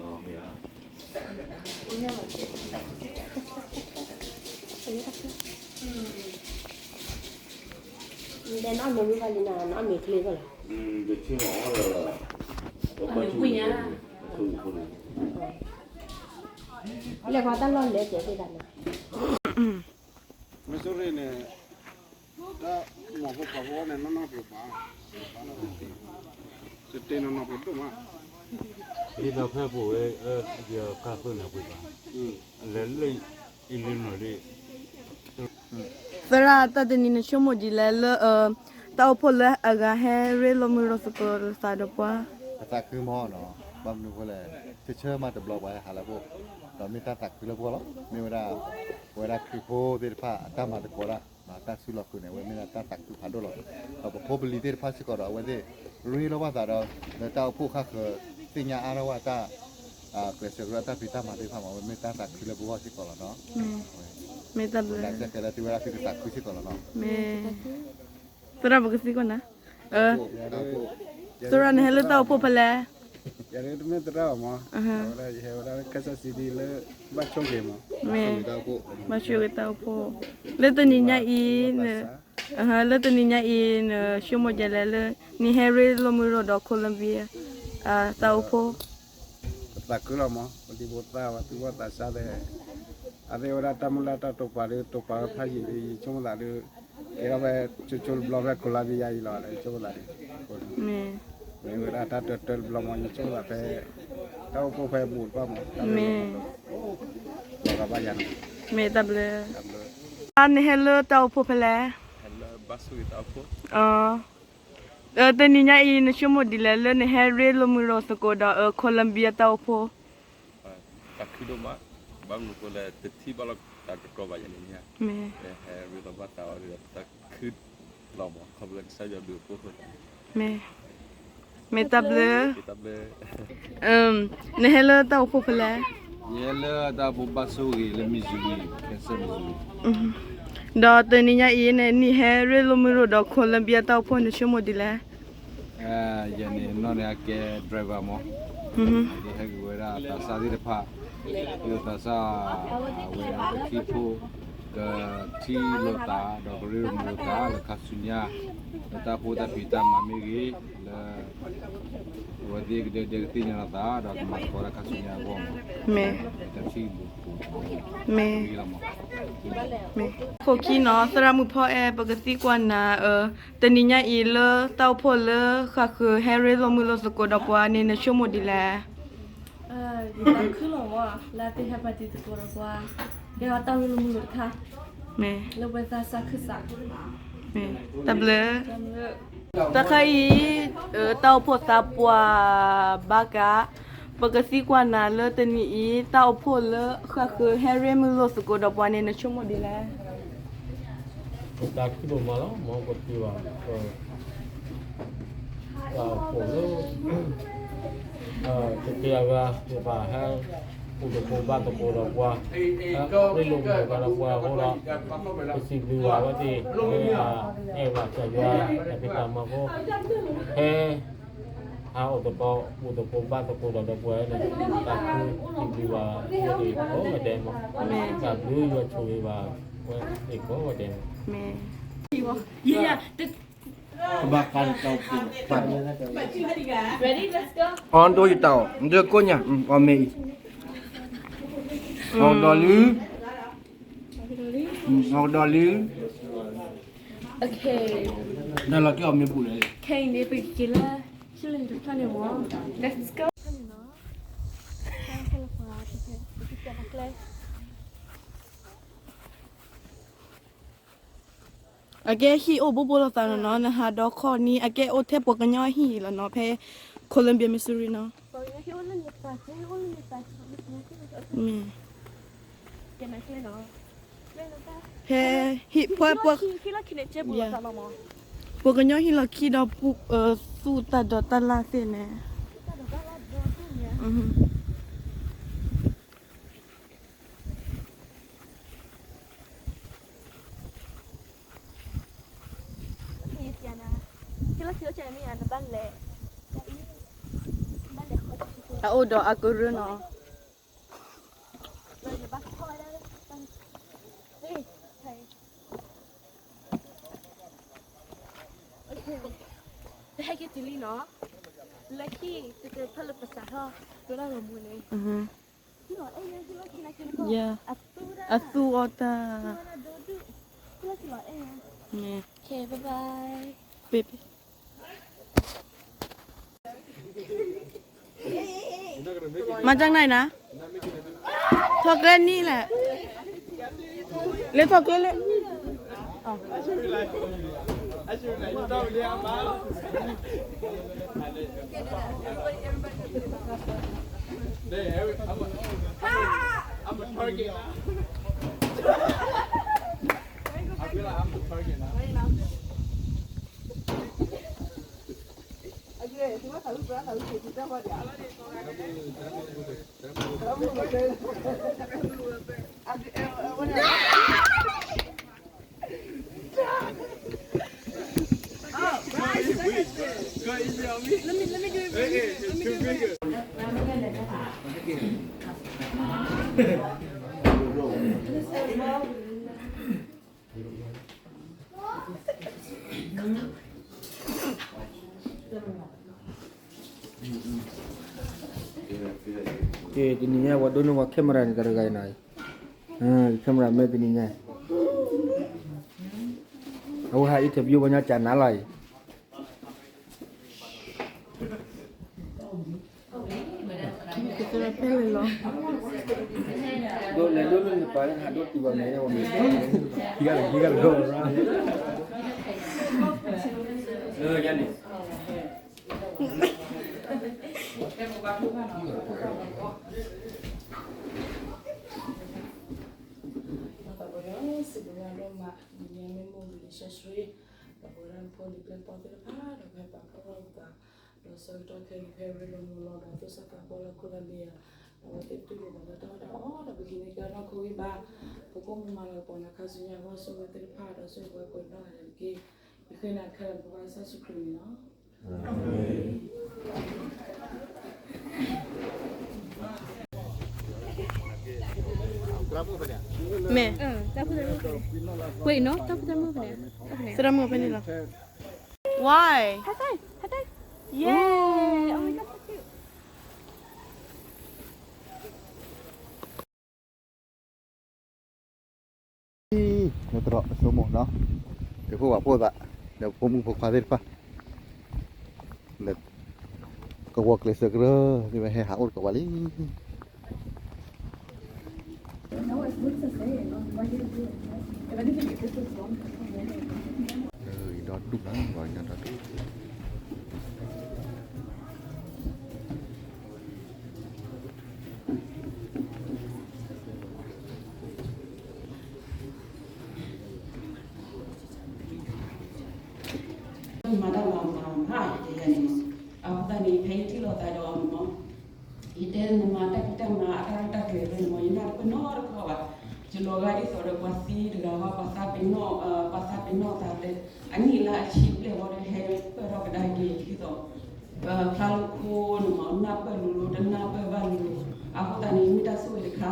တဲနအီၣ်မ့ၤဝံၤဘၣ်လံနၤ, နအီၣ်မ့ၤချ့ကီးလီၤ, လဲၤပှၤတၢ်လီၢ်လဲၤကဲၤသ့ၣ်တၢ်န့ၣ်, မ့ၢ်ဆိရ့န့ၣ်, တၢ်မီၤဖိပှၤဖိန့ၣ်နီၢ်နီၢ်ပှဲၤပှၤ, တတဲနီၢ်နီၢ်ပှဲၤဒိၣ်မး, ဒ်သိးဖဲပဝဲ, ယကၢ်ဃုာ်န့ၣ်ပှဲၤဘၣ်, လဲၤလၢအံၤလၢနီၢ်ဒ့, သရၣ်တၢ်တနံၤနဆိကမိၣ်ဒ်လဲၣ်လၢ, တၢ်အိၣ်ဖှိၣ်လၢအဂၤဟဲရ့လိာ်မုၢ်ရိၣ်သကိးသးဒီးပှၤ, အသးခုမီၢ်နီၤ, ဘၣ်မနုၤဃိလဲၣ်, ဆၢဆၢမးတဘျီပှၤဟဲဟးလၢပှၤ, ဒီးမ့ၢ်တၢ်သးခုလၢပဂီၢ်လီၤ, မ့ၢ်ဝဲဒၣ်, ပဝဲဒၣ်ခရံာ်ဖိသ့ၣ်တဖၣ်အတၢ်မၤသကိးတၢ်, တၢ်စုလီၤဃုာ်န့ၣ် အဝဲမ့ၢ်ဒၣ်တၢ်သးခုဖးဒိၣ်လီၤ, ဒီးပဖိပလံၤသ့ၣ်တဖၣ်စ့ၢ်ကီးဒီးအဝဲသ့ၣ်, ရ့လိာ်ဘၣ်သးဒီး, လၢတၢ်အိၣ်ဖှိၣ်ဃၣ်ဃၢၤ, သ့ၣ်ညါအါထီၣ်ဘၣ်တၢ်, ကျဲးစၢးကရၢတၢ်ဖံးတၢ်မၤသ့ၣ်တဖၣ်မး အဝဲမ့ၢ်တၢ်သးခုလၢပဂီၢ်စ့ၢ်ကီးလီၤနီၤ, မ့ၢ်တၢ်ဘျုး, လၢသုဝဲဒၣ်သုကသးခုစ့ၢ်ကီးလီၤနီၤ, သရၣ်ပကသံကွၢ်နၤ, သရၣ်နဟဲလၢတၢ်အိၣ်ဖှိၣ်ဖဲလဲၣ်, ယတမ့ၢ်သရၣ်ဘၣ်မး, ယဟဲဝဲဒၣ်လၢ Kansas City လၢ, ဘၣ်ဆိၣ်ဂ့ၤမး, မ့ၢ်, ဘၣ်ဆိၣ်ဂ့ၤတၢ်အိၣ်ဖှိၣ်, လၢတနံၤညါအံၤ, လၢတနံၤညါအံၤ နဆိကမိၣ်ဒ်လဲၣ်လၢ, နဟဲရ့လိာ်မုၢ်ရိၣ်ဒီး Columbia, တၢ်အိၣ်ဖှိၣ် ပသးခုလီၤမး, ပဒံဖိသၣ်ဝဲသူၣ်ဘီၣ်သးစၢ်သ့ၣ်, အသ့ၣ်ဝဲဒၣ်တၢ်မုၢ်လၢ်တၢ်တိာ်ပာ်ဒီး တိာ်ပာ်ဝဲဖးယံာ်ဒီး ယဆိကမိၣ်သးဒီး, ကဲထီၣ်ဖဲ, ကၠိကၠိတဘျီဖဲ Columbia အံၤလီၤ ယဆိကမိၣ်သးဒီး, မ့ၢ်ဝဲဒၣ်တၢ်တၢတၢတဘျီမး ယဆိကမိၣ်သးဖဲ, တၢ်အိၣ်ဖှိၣ်ဖဲဘူးတဖၣ်မး, မ့ၢ်, မ့ၢ်တၢ်ဘျုး, နဟဲလၢတၢ်အိၣ်ဖှိၣ်ဖဲလဲၣ်, တနံၤညါအံၤ နဆိကမိၣ်ဒ်လဲၣ်လၢနဟဲရ့လိာ်မုၢ်ရိၣ်သကိးဒီး Columbia တၢ်အိၣ်ဖှိၣ်, သးခုဒိၣ်မး, ဘၣ်မနုၤဃိလဲၣ် တထံၣ်ဘၣ်လီၤတၢ်တတြီဘၣ်ယၤန့ၣ်, ဟဲရ့လိာ်ဘၣ်သးအီၤဒီး သးခုလီၤမး ခီဖျိလၢကစၢ်ယွၤဘျုးအဖှိၣ်အဃိသတး, မ့ၢ်, မ့ၢ်တၢ်ဘျုး, နဟဲလၢတၢ်အိၣ်ဖှိၣ်ဖဲလဲၣ်, ယဟဲလၢတၢ်အိၣ်ဖှိၣ်ဘၣ်ဆိၣ်ဂ့ၤလၢ Missouri, Kansas Missouri, ဒီးတနံၤညါအံၤန့ၣ် နဟဲရ့လိာ်မုၢ်ရိၣ်ဒီး Columbia တၢ်အိၣ်ဖှိၣ် နဆိကမိၣ်ဒ်လဲၣ် ယၤန့ၣ် နီၢ်န့ၣ်အကဲ driver မး, ဒ်ဟဲက့ၤဝဲဒၣ်သးစၢ်သ့ၣ်တဖၣ်, ဒ်သးစၢ်, အဝဲပထံဖိ, ကထံၣ်လိာ်သး ဒီးကရ့လိာ်မုၢ်လိာ်သးလၢခါဆူညါ, လၢတၢ်အိၣ်ဖှိၣ်တၢ်ဖံးတၢ်မၤမ့ၢ်ဂ့ၤ, လၢ အဝဲသ့ၣ်ကဒဲကဒဲကသ့ၣ်ညါလိာ်သး ဒီးကမၤသကိးတၢ်ခါဆူညါအဂီၢ်မး, မ့ၢ်, တၢ်ထံၣ်ဘိ, မ့ၢ်, မ့ၢ်, ခိၣ်ခံနီၤ သရၣ်မုၣ်ဖီအဲၣ် ပကသံကွၢ်နၤ, တနံၤညါအံၤလၢတၢ်အိၣ်ဖှိၣ်လၢဃၣ်ဃၢၤဟဲရ့လိာ်မုၢ်လိာ်သကိးဒီးပှၤန့ၣ် နဆိကမိၣ်ဒ်လဲၣ်, ယသးခုလီၤမး လၢအသ့ၣ်ဟဲပာ်တံၤသကိးဒီးပှၤ, ကဲထီၣ်တၢ်ရ့လိာ်မုၢ်လိာ်တခါ, မ့ၢ်, လၢပှၤသးစၢ်ခၢၣ်စး, မ့ၢ်, တၢ်ဘျုး, တၢ်ခါအံၤ, တၢ်အိၣ်ဖှိၣ်သးပှၢ်ဘၣ်ကး, ပကသံကွၢ်နၤလၢတနံၤအံၤ တၢ်အိၣ်ဖှိၣ်လၢဃၣ်ဃၢၤဟဲရ့မုၢ်လိာ်သကိးဒီးပှၤန့ၣ် နဆိကမိၣ်ဒ်လဲၣ် တၢ်ခုဒိၣ်မးလီၤ မ်ပကသံကွၢ်, တၢ်အိၣ်ဖှိၣ်လၢ တကယၤဂၤ ယဘၣ်ဟဲ အိၣ်သကိးဘၣ်သကိးဒီးပှၤ, ဟဲရ့လိာ်မုၢ်သကိးဒီးပှၤအဃိဒီး, ပစံးဘျုးဘၣ်အဝဲသ့ၣ်, အဲၣ်ဘၣ်ကစၢ်ယွၤ တၢ်ဖံးတၢ်မၤဖိ, ဟဲ ဟးအိၣ်သကိး အိၣ်သကိးဘၣ်သကိးဒီးပှၤန့ၣ်, တၢ်ခုစံးဘျုးဘၣ်အဝဲသ့ၣ်ကိးဂၤဒဲးမး, တၢ်ဘျုးယွၤဆိၣ်ဂ့ၤဘၣ်အဝဲသ့ၣ်ကိးဂၤဒဲးမး, မ့ၢ် အီဒိယတၢ်အီၣ် ဒိကိးညါ အီၣ်မ့ၢ်အံၤ, အီၣ်ဒီးလံ, အီၣ်ဒီးလံ, နလီၤက့ၤအီၣ်မ့ၢ်ဘူးလဲၣ်, ခဲအံၤန့ၣ် ပကက့ၤလၢ ဆူလၢတဖျၢၣ်န့ၣ်မ့ၢ်, Let's go. အကဲဟံၣ်အိၣ်ဘိဘိလိာ်သးနီၤနီၤ, နဟးဒီခီၣ်နံၤ အကဲအိၣ်ထဲပှၤကညီဟံၣ်လီၤနီၤ, ဖဲ Columbia Missouri နီၤ, မ့ၢ်, ကဲနကျဲနီၤ, ဖဲဟံၣ်ပှၤပှၤ ပှၤကညီဟံၣ်လီၢ်ခံဒီး သူၣ်တၢ်ဒိးတၢ်လၢ်သ့ၣ်န့ၣ် အအိၣ်ဒီးအကရၢနီၤ. ပဟဲက့ၤတုၤလံနီၤ, လၢခံ တတဲဖဲလၢပစးထီၣ် ဒိတၢ်ဂီၤမူန့ၣ်, ယ အသူအီၤတၢ်, န့ၣ်, bye bye. မၤကနၣ်နၤ, ထီၣ်ကျဲနံၣ်လဲၣ်, လၢထီၣ်ကျဲလၢ I'm a target. I feel like I'm a target now. Go easy, go easy on me. Let me, let me do it for you. Let me do it for you. ကဲ တနံၤညါ ပှၤဒိးန့ၢ်ပှၤ camera န့ၣ် တဂၤဂၤအံၤနီၤ, camera မ့ၢ်တနံၤညါ, အဝဲဟး interview ပှၤညီကနၤလီၤအံၤ. ဒိးလဲၤဒိးန့ၢ်နပၢ်န့ၣ် ဟးဒိးတုၤဘၣ်မဲာ်န့ၣ် ဝဲမ့ၢ် you gotta, you gotta go around. လၢယၤန့ၣ် ဒီးပဝဲဒၣ်စံးဘျုးဘၣ်ဒိၣ်မး မ့ၢ်မုၢ်လံၤရှဲရှဲ ဒီးပဝဲဒၣ်ဖိလံၤပျဲၢ်ဘီၣ်သ့ၣ်တဖၣ် ဒီးပဟဲပာ်ဖှိၣ်ထီၣ်ပသး ဒီးဆၢကတီၢ်ခဲအံၤ ပဟဲရ့လိာ်မုာ်လိာ်ဒီး သူၣ်စၢ်သးဘီၣ်လၢခိၣ်လၢဘ့ၣ်ဧါ, ဒီးအဝဲသ့ၣ်တူၢ်လိာ်ပှၤလၢတၢ်အီၣ်တၢ်အီ ဒီးပကန့ၢ်ကါထီၣ်ခိၣ်ဂံၢ်ဘါ, ပကိၣ်မုၢ်မၤလၤကပီၤနၤခါဆူညါအဂီၢ် ဆိၣ်ဂ့ၤသ့ၣ်တဖၣ် ဒီးဆိၣ်ဂ့ၤပှၤကိးနီၢ်ဂၤဒဲးတက့ၢ်. ယဃ့နၤခဲလၢာ် ပကစၢ်ယ့ၣ်ၡူးခရံာ်န့ၣ်လီၤ. မ့ၢ်, ဝ့ၢ်နီၤ, တၢ်ဖိတၢ်မုၣ်ဖဲန့ၣ်, သရၣ်မုၣ်ဖဲန့ၣ်လီၤ. Why? High five, high five. Yay. Oh my God, so cute. လၢတရီတဆိကမိၣ်နီၤ, ဒီးဖိမုၣ်ဖိခွါသ့ၣ်တဖၣ်, လၢကဝီၤကျဲးစၢးကရၢသ့ၣ်ဝဲဟဲဟးအိၣ်တကိးဘၣ်လံ. ဒီဒူၣ်လီၤ, ဒီဒူၣ် မၤတၢ်မၤမၤမၤယတယၤန့ၣ်, အဃိသတးန့ၣ် ဖဲယထံၣ်လိာ်သးဒီးအီၤန့ၣ်မ့ၢ်, ယတဲနမၤတၢ်ဖံးတၢ်မၤအတၢ်ရဲၣ်တၢ်ကျဲၤဖဲန့ၣ်မ့ၢ် ယနၢ်တပၢၢ်နီတခီဘၣ်. ယလီၤဂာ်ဒ်သိးဒီးပှၤသံတဂၤဘၣ် ပှၤသးပ့ၤနီၣ်, ပှၤသးပ့ၤနီၣ်သးလၢ အနံၣ်လါအဆံဘျဲၣ်ဝံၤဒီး ဟဲပၢၢ်ထီၣ်ကဒါက့ၤဒ်သိး ဖျါလၢခိန့ၣ်မ့ၢ် နၢ်ပၢၢ်လိၤလိၤ တနၢ်ပၢၢ်ဘၣ်လိၤလိၤ. အဃိသတးန့ၣ် မ့ၢ်တၢ်ဆိၣ်ဂ့ၤတခါ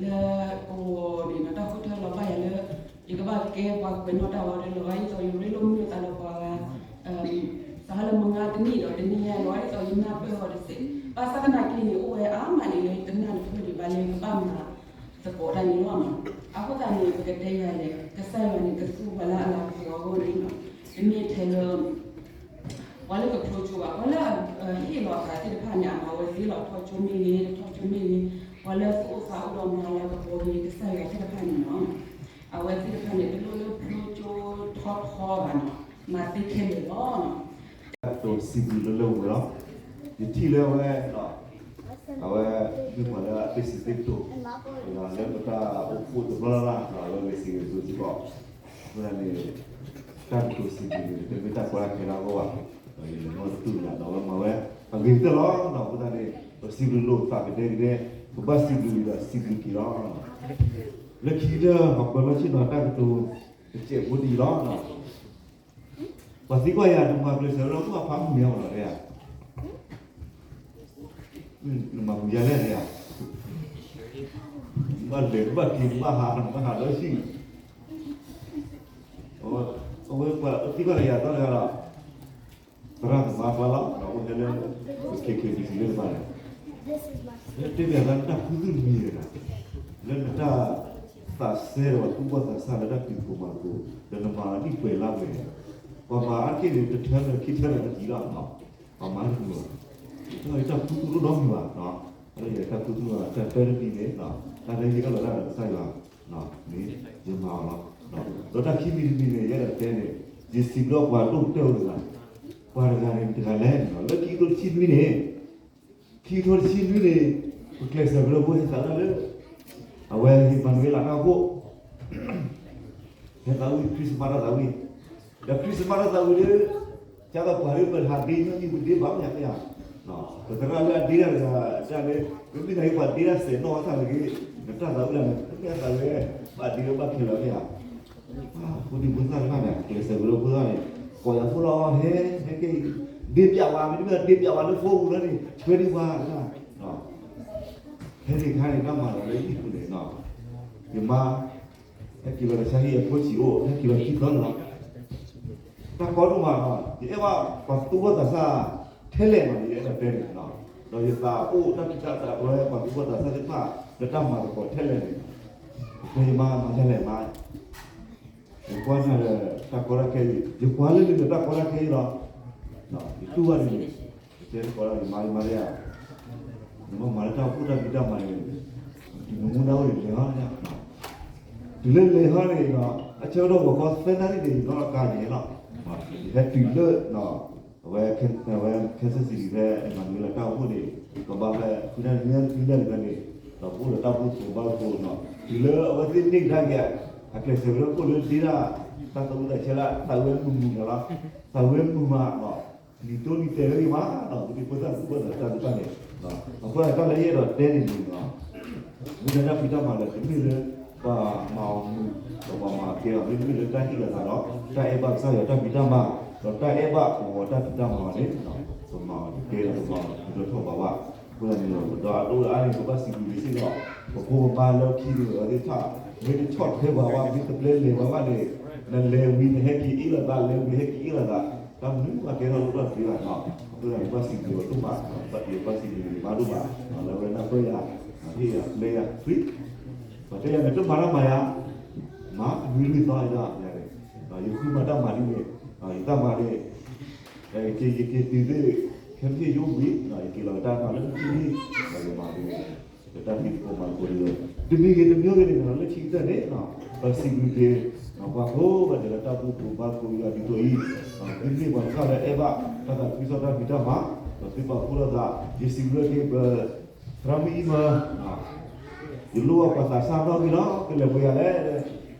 လၢကဝီၤန့ၣ်ဒီး တၢ်ဃုထၢလီၤဘၣ်ယၤလၢ ယကဘၣ်ကဲပှၤကွဲးနီၣ်တၢ်ဝံၤဒီး လီၤဂာ်ဒ်သိးယရ့လိာ်မုာ်လိာ်သးဒီးပှၤဂၤ စးထီၣ်လၢမုၢ်ဂၤတနံၣ်ဒီးတနံၣ်ညါ လီၤဂာ်ဒ်သိးယနၢ်ပၢၢ်အီၤတစဲး. ဘၣ်ဆၣ်သနာ်က့န့ၣ် အိၣ်ဝဲအါမးန့ၣ်လၢယတနၢ်တပၢၢ်ဒံးဘၣ်လၢယကဘၣ်မၤသကိးတၢ်န့ၣ်လီၤ. အဃိသတးန့ၣ် ပကတဲယၤလဲၣ် ကစၢ်ယွၤန့ၣ် ကသူပှၤလၢအလၤကပီၤအဂီၢ်န့ၣ်လီၤ. တမ့ၢ်ထဲလၢ ပှၤလၢကဖျိကၠိဘၣ်, ပှၤလၢအဟ့ၣ်လီၤအသးသ့ၣ်တဖၣ်န့ၣ် အမၤဝဲသ့လီၤ. ထီၣ်ကၠိမ့ၢ်ဂ့ၤ, ထီၣ်ကၠိမ့ၢ်ဂ့ၤ, ပှၤလၢသူၣ်အိၣ်သးအိၣ်ဒီးမၤလၤကပီၤဂ့ၤ ကစၢ်ယွၤသ့ၣ်တဖၣ်န့ၣ်လီၤ. အဝဲသ့ၣ်တဖၣ်န့ၣ် တလိၣ်လၢဖျိကၠိထီထီဘၣ်နီၤ, မၤသ့ခဲလၢာ်လီၤ. သိးစံးဘျုးလၢလၢပှဲၤပှဲၤလီၤ. ယထံၣ်လၢအဝဲ, အဝဲ မ့ၢ်ပှၤလၢအသ့စံးသ့ကတိၤ လၢပတၢ်အိၣ်ဖှိၣ်တဘျီလၢ်လၢ် လၢဂဲၤစံးဂဲၤကတိၤစ့ၢ်ကီး, အဃိသတးန့ၣ် တၢ်ကတိၤစံးဘျုးန့ၣ် တမ့ၢ်တၢ်ကီတၢ်ခဲလၢအဂီၢ်ဘၣ်, ဒီးယလဲၤနီၣ်တတူၢ်လၢ်ဒီးဝဲမၤဝဲ အဂ့ၤကတၢၢ်လီၤ. အဃိသတးန့ၣ် ပစံးဘျုးလိာ်သးကဒဲကဒဲ, ပဘၣ်စံးဘျုးဒီးစံးဘျုးက့ၤလီၤ. လၢခံကတၢၢ် ပှၤကွဲးလီၤဆ့ၣ်နီၤတၢ်ကတိၤ တစဲးဖိဒ်အံၤလီၤ. ပှၤသံကွၢ်ယၤ နမၤကျဲးစၢးလၢပှၤဖးမုၢ်န့ၣ်မးလီၤ, နမၤမုၢ်ယါလဲၣ်န့ၣ်ဧါ, ဘၣ်လဲၤဘၣ်က့ၤ ဘၣ်ဟး ဘၣ်ဟးဒီးဆံၣ်, အဝဲပှၤသံကွၢ်လၢယၤသီတဂၤဒီး သရၣ်သမါပှၤလီၤ ဒီးအိၣ်ဟဲလၢ ပ ခ့ခ့ဘံၣ်စံၣ် လၢတဖၣ်န့ၣ်, တဲဘၣ်သးနတၢ်ခူသူၣ်တမံၤန့ၣ် လၢနတၢ်သးစဲဒီးသူၣ်ဘီၣ်သးစၢ်လၢတၢ်ဖံးသကိးမၤသကိး ဒီးနမၤဒ်ပှဲၤလၢပှဲၤန့ၣ်, ပှၤမၤအါတက့ၢ်န့ၣ် တထၢလၢခံထၢလၢနတံၢ်လီၤ, ပှၤမၤတမုာ်ဘၣ်, တၢ်တၢ်ခူသူၣ်တအိၣ်နီတမံၤဘၣ်, တၢ်ခူသူၣ်တအိၣ်နီတမံၤန့ၣ် တၢ်လၢယအဲၣ်လီၤတၢ်ဒီးကစၢ်ယွၤ မ့ၢ်ယမၤအီၤလီၤ. ဒီးတၢ်ခံမံၤတမံၤန့ၣ် ယအဲၣ်ဒိးတဲန့ၣ် ယစံးဘျုးပှၤဒိၣ်ကတၢၢ်အိၣ်တဂၤ, ပှၤတဂၤန့ၣ်တဂၤလဲၣ်န့ၣ်လီၤ. လၢခံကထိတဆံနွံန့ၣ်, ခံကထိတဆံနွံန့ၣ် ပကျဲးစၢးကရၢဖိဟဲသးဒၣ်လၢ အဝဲဟ့ၣ်မၤနွံလၢတၢ်အိၣ်ဖှိၣ် ဟဲသးဝံၣ် Christmas တၢ်သးဝံၣ်, ဒီး Christmas တၢ်သးဝံၣ်ဒီး ကသိးပှၤဒ်ပဟးဒ့ညီနုၢ်ပဒ့ဘၣ်မ့ၢ်ဧါ, ပသရၣ်လၢအဒ့တၢ်တဂၤ တၢ်လၢ ပမ့ၢ်နၤဟ့ၣ်ပှၤဒ့တၢ်စဲးနီၣ်အသၣ်တဂ့ၤ, နတၢ်သးဝံၣ်လၢန့ၣ် ပမ့ၢ်အသးဝံၣ် ဘၣ်ဒ့လၢဘၣ်ခဲလၢာ်မ့ၢ်ဧါ, ဖိဒံဖိသၣ်တဖၣ်န့ၣ် ကျဲးစၢးကရၢဖိသၣ်န့ၣ် ကိးယၤဖိလီၤ ဟဲ ဟဲက့ၤ ဒ့ပျးဝါ မ့တမ့ၢ်ဒ့ပျးဝါလၢဖိပူၤလီၤန့ၣ် ဆှၢဒံးပှၤ ဟဲန့ၣ်ခါန့ၣ် တၢ်မၤလီၤလၢဟံၣ်ပူၤန့ၣ် ယမါ ဟဲက့ၤလီၤကစၢ်ဟံၣ်အဖိဆံးအိၣ် ဟဲက့ၤလီၤခံသီန့ၣ်လီၤ. တၢ်ကီဒိၣ်မး ယအဲၣ်ဘၣ်ပှၤသူၣ်ဘီၣ်သးစၢ်ထဲလဲၣ်မး ယအဲၣ်ဒိးတဲန့ၣ်, ဒီးယသးအိၣ်တၢ်ဖံးတၢ်မၤလၢပှၤသူၣ်ဘီၣ်သးစၢ်သ့ၣ်တဖၣ် လၢတၢ်မၤသကိးထဲလဲၣ်န့ၣ်, ယမါမၤဒ်လဲၣ်မး ယကွၢ်နၤဒီးတၢ်ကီတၢ်ခဲအံၤ ယကွၢ်လၢလၢဒီးတၢ်ကီတၢ်ခဲအံၤလီၤ. ယတူၢ်ဘၣ်န့ၣ် ယတဲတကီးဒီးယမါ ယမါတဲဧါ, နမ့ၢ်မၤလၢတၢ်အိၣ်ဖှိၣ်တၢ်ဖံးတၢ်မၤန့ၣ် တုၤနမူဒါအိၣ်န့ၣ် လဲၤဟီန့ၣ်, တုၤလၢလဲၤဟီန့ၣ် အဆၢကတီၢ်ဂီၤခီသၢနၣ်ရံၣ်န့ၣ် ယနီၣ်လီၤကါယဲလီၤ. ယဟဲတုၤလၢ အဝဲ အဝဲ Kansas City ဖဲ Emmanuel တၢ်အိၣ်ဖှိၣ်န့ၣ် ကဘၣ်ဖဲဃုနၣ်ရံၣ် နွံနၣ်ရံၣ်န့ၣ် ဒီးပအိၣ်ဒီးတၢ်အိၣ်ဖှိၣ်သကိးဘၣ်သကိးနီၤ တုၤလၢအဝဲသ့ၣ်န့ၢ်ကဒါက့ၤ အကျဲးစၢးကရၢခိၣ်လၢဒ့တၢ် တၢ်သးဝံၣ်တၢ်ဆဲးလၢ သးဝဲမုာ်မုာ်နီၤလီၤ. သးဝဲမုာ်မးနီၤ နံၤတိနံၤတဲာ်ဝဲဂ့ၤမးနီၤ ပဖိသၣ်သူၣ်ဘီၣ်သးစၢ်သ့ၣ်တဖၣ်န့ၣ် အဃိသတးတၢ်လၢယအဲၣ်ဒိးတဲန့ၣ်န့ၣ်နီၤ မ့ၢ်ဒၣ်တၢ်ဖံးတၢ်မၤလၢတမ့ၢ်လၢ ပှၤမၤအီၤမုာ် ဒီးပှၤမၤအီၤကဲဘၣ် မ့တမ့ၢ်လၢတၢ်ဟ့ၣ်လီၤသးဒီး တၢ်အဲၣ်ဘၣ်ကစၢ်ယွၤတၢ်ဖံးတၢ်မၤ ဒီးတၢ်အဲၣ်ဘၣ်ပှၤတၢ်ဖံးတၢ်မၤဘၣ်န့ၣ် ပမၤအီၤတကဲဒီးပမၤအီၤတထီၣ်ဘးဘၣ်. အဃိသတးန့ၣ်ဒီး ပဒီအဒိၣ်အါန့ၣ် ပဘၣ်စံးဘျုးက့ၤစ့ၢ်ကီး ပဖိပမါလၢခံန့ၣ်အဝဲသ့ၣ်တဖၣ် မ့ၢ်တဆီၣ်ထွဲပှၤဘၣ် မ့ၢ်တပျဲလဲၤပှၤဘၣ်န့ၣ် နလဲၤဝံၤနဟဲက့ၤအ့ၣ်လိာ်သး လဲၤဝံၤဟဲက့ၤအ့ၣ်လိာ်သး တၢ်မနုၤမၤကဲထီၣ်လိၣ်ထီၣ်တသ့ဘၣ်နီၤ. အဃိသတးန့ၣ် ပဘၣ်စံးဘျုးအီၤဒိၣ်မး ပဘၣ်စံးဘျုးက့ၤမါဒိၣ်မး လၢအဝဲနၢ်ပၢၢ်ယၤ ဟ့ၣ်ယၤပျဲယၤ ပှၤတဲယၤန့ၣ် တမၤတၢ်မၤယၤ မၤလွံၢ်လွံၢ်သီယၤန့ၣ် ယဃုမၤတၢ်မၤဒ်န့ၣ် ယတၢ်မၤန့ၣ် ယက့ၤယက့ၤတုၤသ့ၣ် ခဲမုၢ်ဆ့ၣ်ယိဝံၤ ယက့ၤလီၤတၢ်မၤလၢမုၢ်ထံန့ၣ် ယမၤဒ်န့ၣ် လၢတၢ်ဖံးသကိးမၤသကိးဒ်န့ၣ် တမံၤဂ့ၤတမံၤဂ့ၤန့ၣ် လၢခံကတၢၢ်န့ၣ် ပစံးဘျုးက့ၤ ပှၤကိးဂၤဒဲးလၢတၢ်ဘူၣ်သကိးဘါသကိးယွၤဒ်သိးအံၤ မ့မ့ၢ်ပှၤတဖၣ်လၢအဲၣ်ဘၣ် တၢ်သးခုကစီၣ်တၢ်ဖံးတၢ်မၤ ဒီးသုပာ်ဖှိၣ်လိာ်သး ယစံးဘျုးက့ၤပ သရၣ်မုၣ်အံၤမၢ ယလိၣ်ဘၣ်ပှၤသးစၢ်နီတဂၤလီၤ ကလဲၤပှဲၤ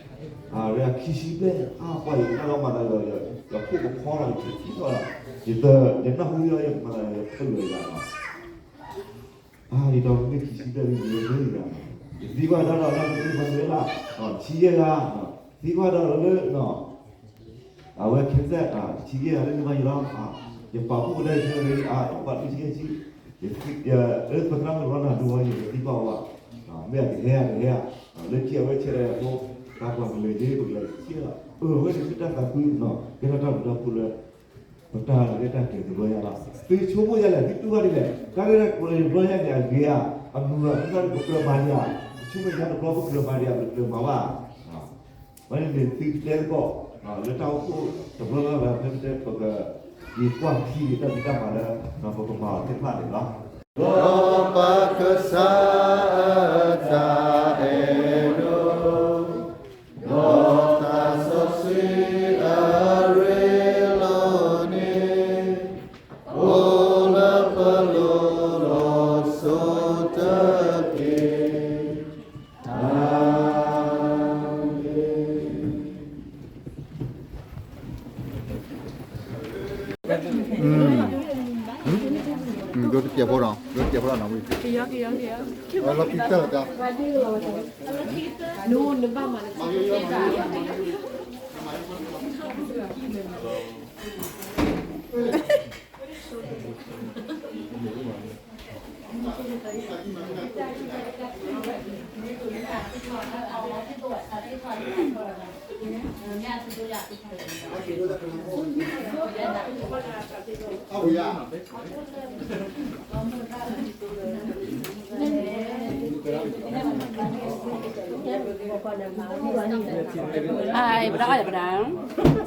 ယၤလဲၣ် ယတဲ အရ့ခံဆံဘျဲၣ် အါပှၤယတၢ်လီၤမၤသးဒီး ယခိၣ်ကဖီလီၤ ယခံထီၣ်လီၤ ယတ ယနၢ်ဟူလီၤ ယမၤသးဒီး ယဖၢယွၤယၤလီၤ အါ ယဒီးမ့ၢ်ခံဆံဘျဲၣ်လံ ယမ့ၢ်ယၤလီၤ ယသံကွၢ်တၢ်ဒီး လၢမ့ၢ်မၤသးလၢ ဆံယဲၢ်ဂၤ သံကွၢ်ဒီးလၢ အဝဲခဲစဲး ဆံယဲၢ်ဂၤလၢန့ၣ်ဘၣ်ယၤလီၤ ယပာ်ဖှိၣ်ကဒါယၤလၢ အပာ်ဖှိၣ်ဆံယဲၢ်ဆံ ယ ပသရၣ်မုၣ်လီၤနၤဒိၣ်ဝဲ ယတသံကွၢ်ဝဲဘၣ် မ့ၢ်အကဟဲအကဟဲ လၢခံအဝဲဆဲးဒီးဖိ တၢ်ပှၤကလဲၤယ့ၢ် ပကလဲၤဆံယဲၢ်လီၤ အဝဲန့ၣ်မ့ၢ်တၢ်သးခုနီၤ ကဲထီၣ်တၢ်ဘျုးတၢ်ဖှိၣ်လၢ ပတၢ်ရဲၣ်တၢ်ကျဲၤတဘျီညါလီၤ သုဆိကမိၣ်ယၤလဲၣ် သုတူၢ်ဘၣ်ဒ်လဲၣ် တၢ်ရဲၣ်တၢ်ကျဲၤတဘျီညါန့ၣ် အဂ့ၤဧါ အမုာ်ဧါ မ့ၢ်တၢ်န့ၣ် ပကြၢးမၤဒံးဧါ ပဆိကမိၣ်ယါတဘျီ ပကြၢးမၤဒံးဧါ ပကြၢးမၤဘၣ် ဝဲန့ၣ်န့ၣ် သုတဲသကိး လၢတၢ်အိၣ်ဖှိၣ်တဘျီလၢ်လၢ် ဖဲပတဲပက ယကွၢ်ထံၣ်န့ၣ် တၢ်ဖံးတၢ်မၤလၢ ပကမၤအီၤသ့ၣ်တဖၣ်န့ၣ်လီၤ. ဒီးပကစၢ်အတၢ်အဲၣ်ဒိး ဒီးတၢ်စီဆှံအရ့လိာ်န့ၣ် အိၣ်လၢပလိၤလိာ်စ ကယီကယီကယီ လီၤပံတၢၢ်တၢ် ပဒၣ်အီၣ်ယပဒၣ် ပ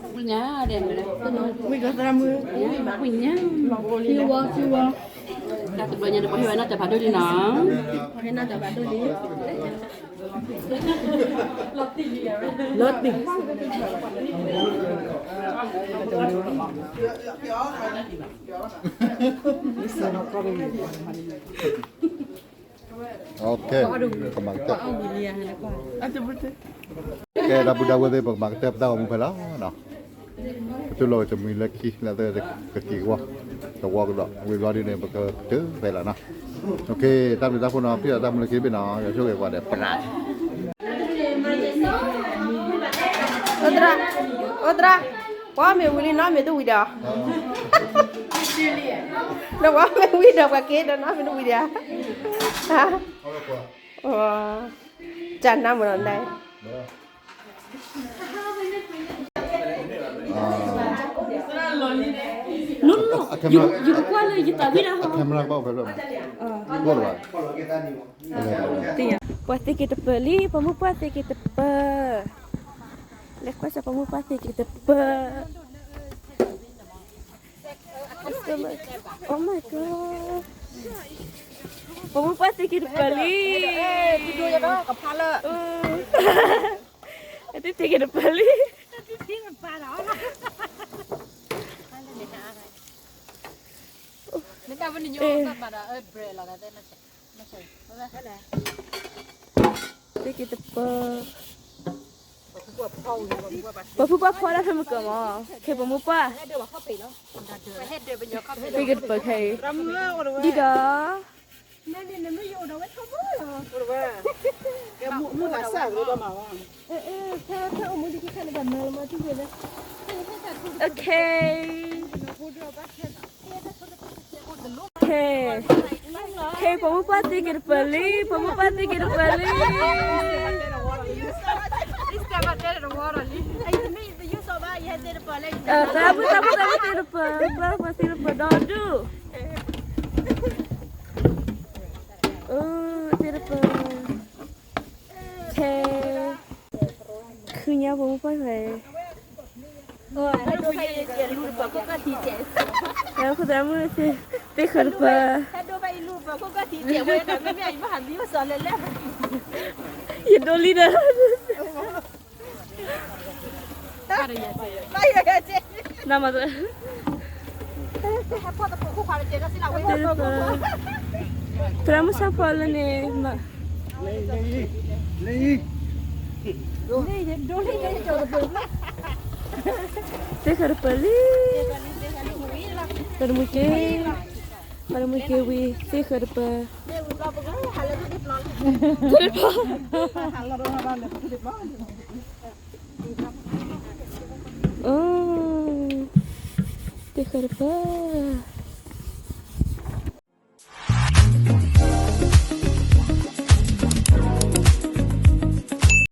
ညါဒဲး ဝံၣ်ကသရၣ်မုၣ် ပညါ တၢ်တဘျီညါတဘျီဟဲဝဲနီၢ်တၢ်ဖးဒိၣ်လံနီၤ ဟဲနီၢ်တၢ်ဖးဒိၣ်လံ လီၤတံၢ် ကမၤကတၢၢ် ကဲ ဒီပုၢ်ဒီဝဲၢ်သ့ၣ် ပကမၤကတၢၢ်ပတၢ်ဂီၤမူဖဲလီၤနီၤ ကၠိလီၤဝဲတမှံလၢခံ လၢသၢတက့ၤဝီ တဝီကဒီး ဝံၤဘျီဒ်န့ၣ် ပကတုၤဖဲလီၤနီၤ တၢ်ဘျုးတၢ်ဖှိၣ်နီၤ ဖံဒီးတၢ်မူလၢခံဘ့ၣ်နီၤ ယွၤဆိၣ်ဂ့ၤပှၤဒီးပရၤ အိၣ်သရၣ် အိၣ်သရၣ် ပှၤမ့ၢ်ဝံၤလံနီၤမ့ၢ်တဝံၤဒီး ဒီးပှၤမ့ၢ်ဝံၤဒီးပှၤက့ၤဒီးနီၤမ့ၢ်တဝံၤဒီး တၢ်နါမ့ၢ်နီၤန့ၣ် no no no ယကကွၢ်လၢယသးဝံၣ်ဒၣ်ဟီ camera ဘၣ်ဖဲလဲၣ် ပှၤသ့က့ၤတပၢၢ်လံ ပှၤမုၢ်ပှၢ်သ့က့ၤတပၢၢ် လဲၤကွၢ်စၢၤပှၤမုၢ်ပှၢ်သ့က့ၤတပၢၢ် Oh my god ပှၤမုၢ်ပှၢ်သ့က့ၤတပၢၢ်လံ အသ့သ့က့ၤတပၢၢ်လံ သ့က့ၤတပၢၢ် ပှၤဖုပှၢ်ဖီဒၣ်ဖဲမုၢ်ကၢၤမး ခဲပှၤမုၢ်ပှၢ် သ့က့ၤတပၢၢ်ခဲအံၤ ဒ်ဒီး Okay. Okay. Okay, ပှၤမုၢ်ပှၢ်သ့က့ၤတပၢၢ်လံ, ပှၤမုၢ်ပှၢ်သ့က့ၤတပၢၢ်လံ. သရၣ်မုၣ် သရၣ်မုၣ် သရၣ်မုၣ်သ့တပၢၢ်, သရၣ်မုၣ်သ့တပၢၢ်ဒီဒူၣ်. သ့တပၢၢ်. Okay. ခုညါပှၤမုၢ်ပှၢ်ဖဲ သရၣ်မုၣ်သ့ဃၢၤတပၢၢ်, ယဒိလံဒီး နမၤ သရၣ်မုၣ်ဆၣ်ဖိလၢန့ၣ် သ့ဃၢၤတပၢၢ်လံ. ပှၤတမှံၤက့ၤ, ပှၤတမှံၤက့ၤဝံၤ သ့ဃၢၤတပၢၢ်. အိ, သ့ဃၢၤတပၢၢ်.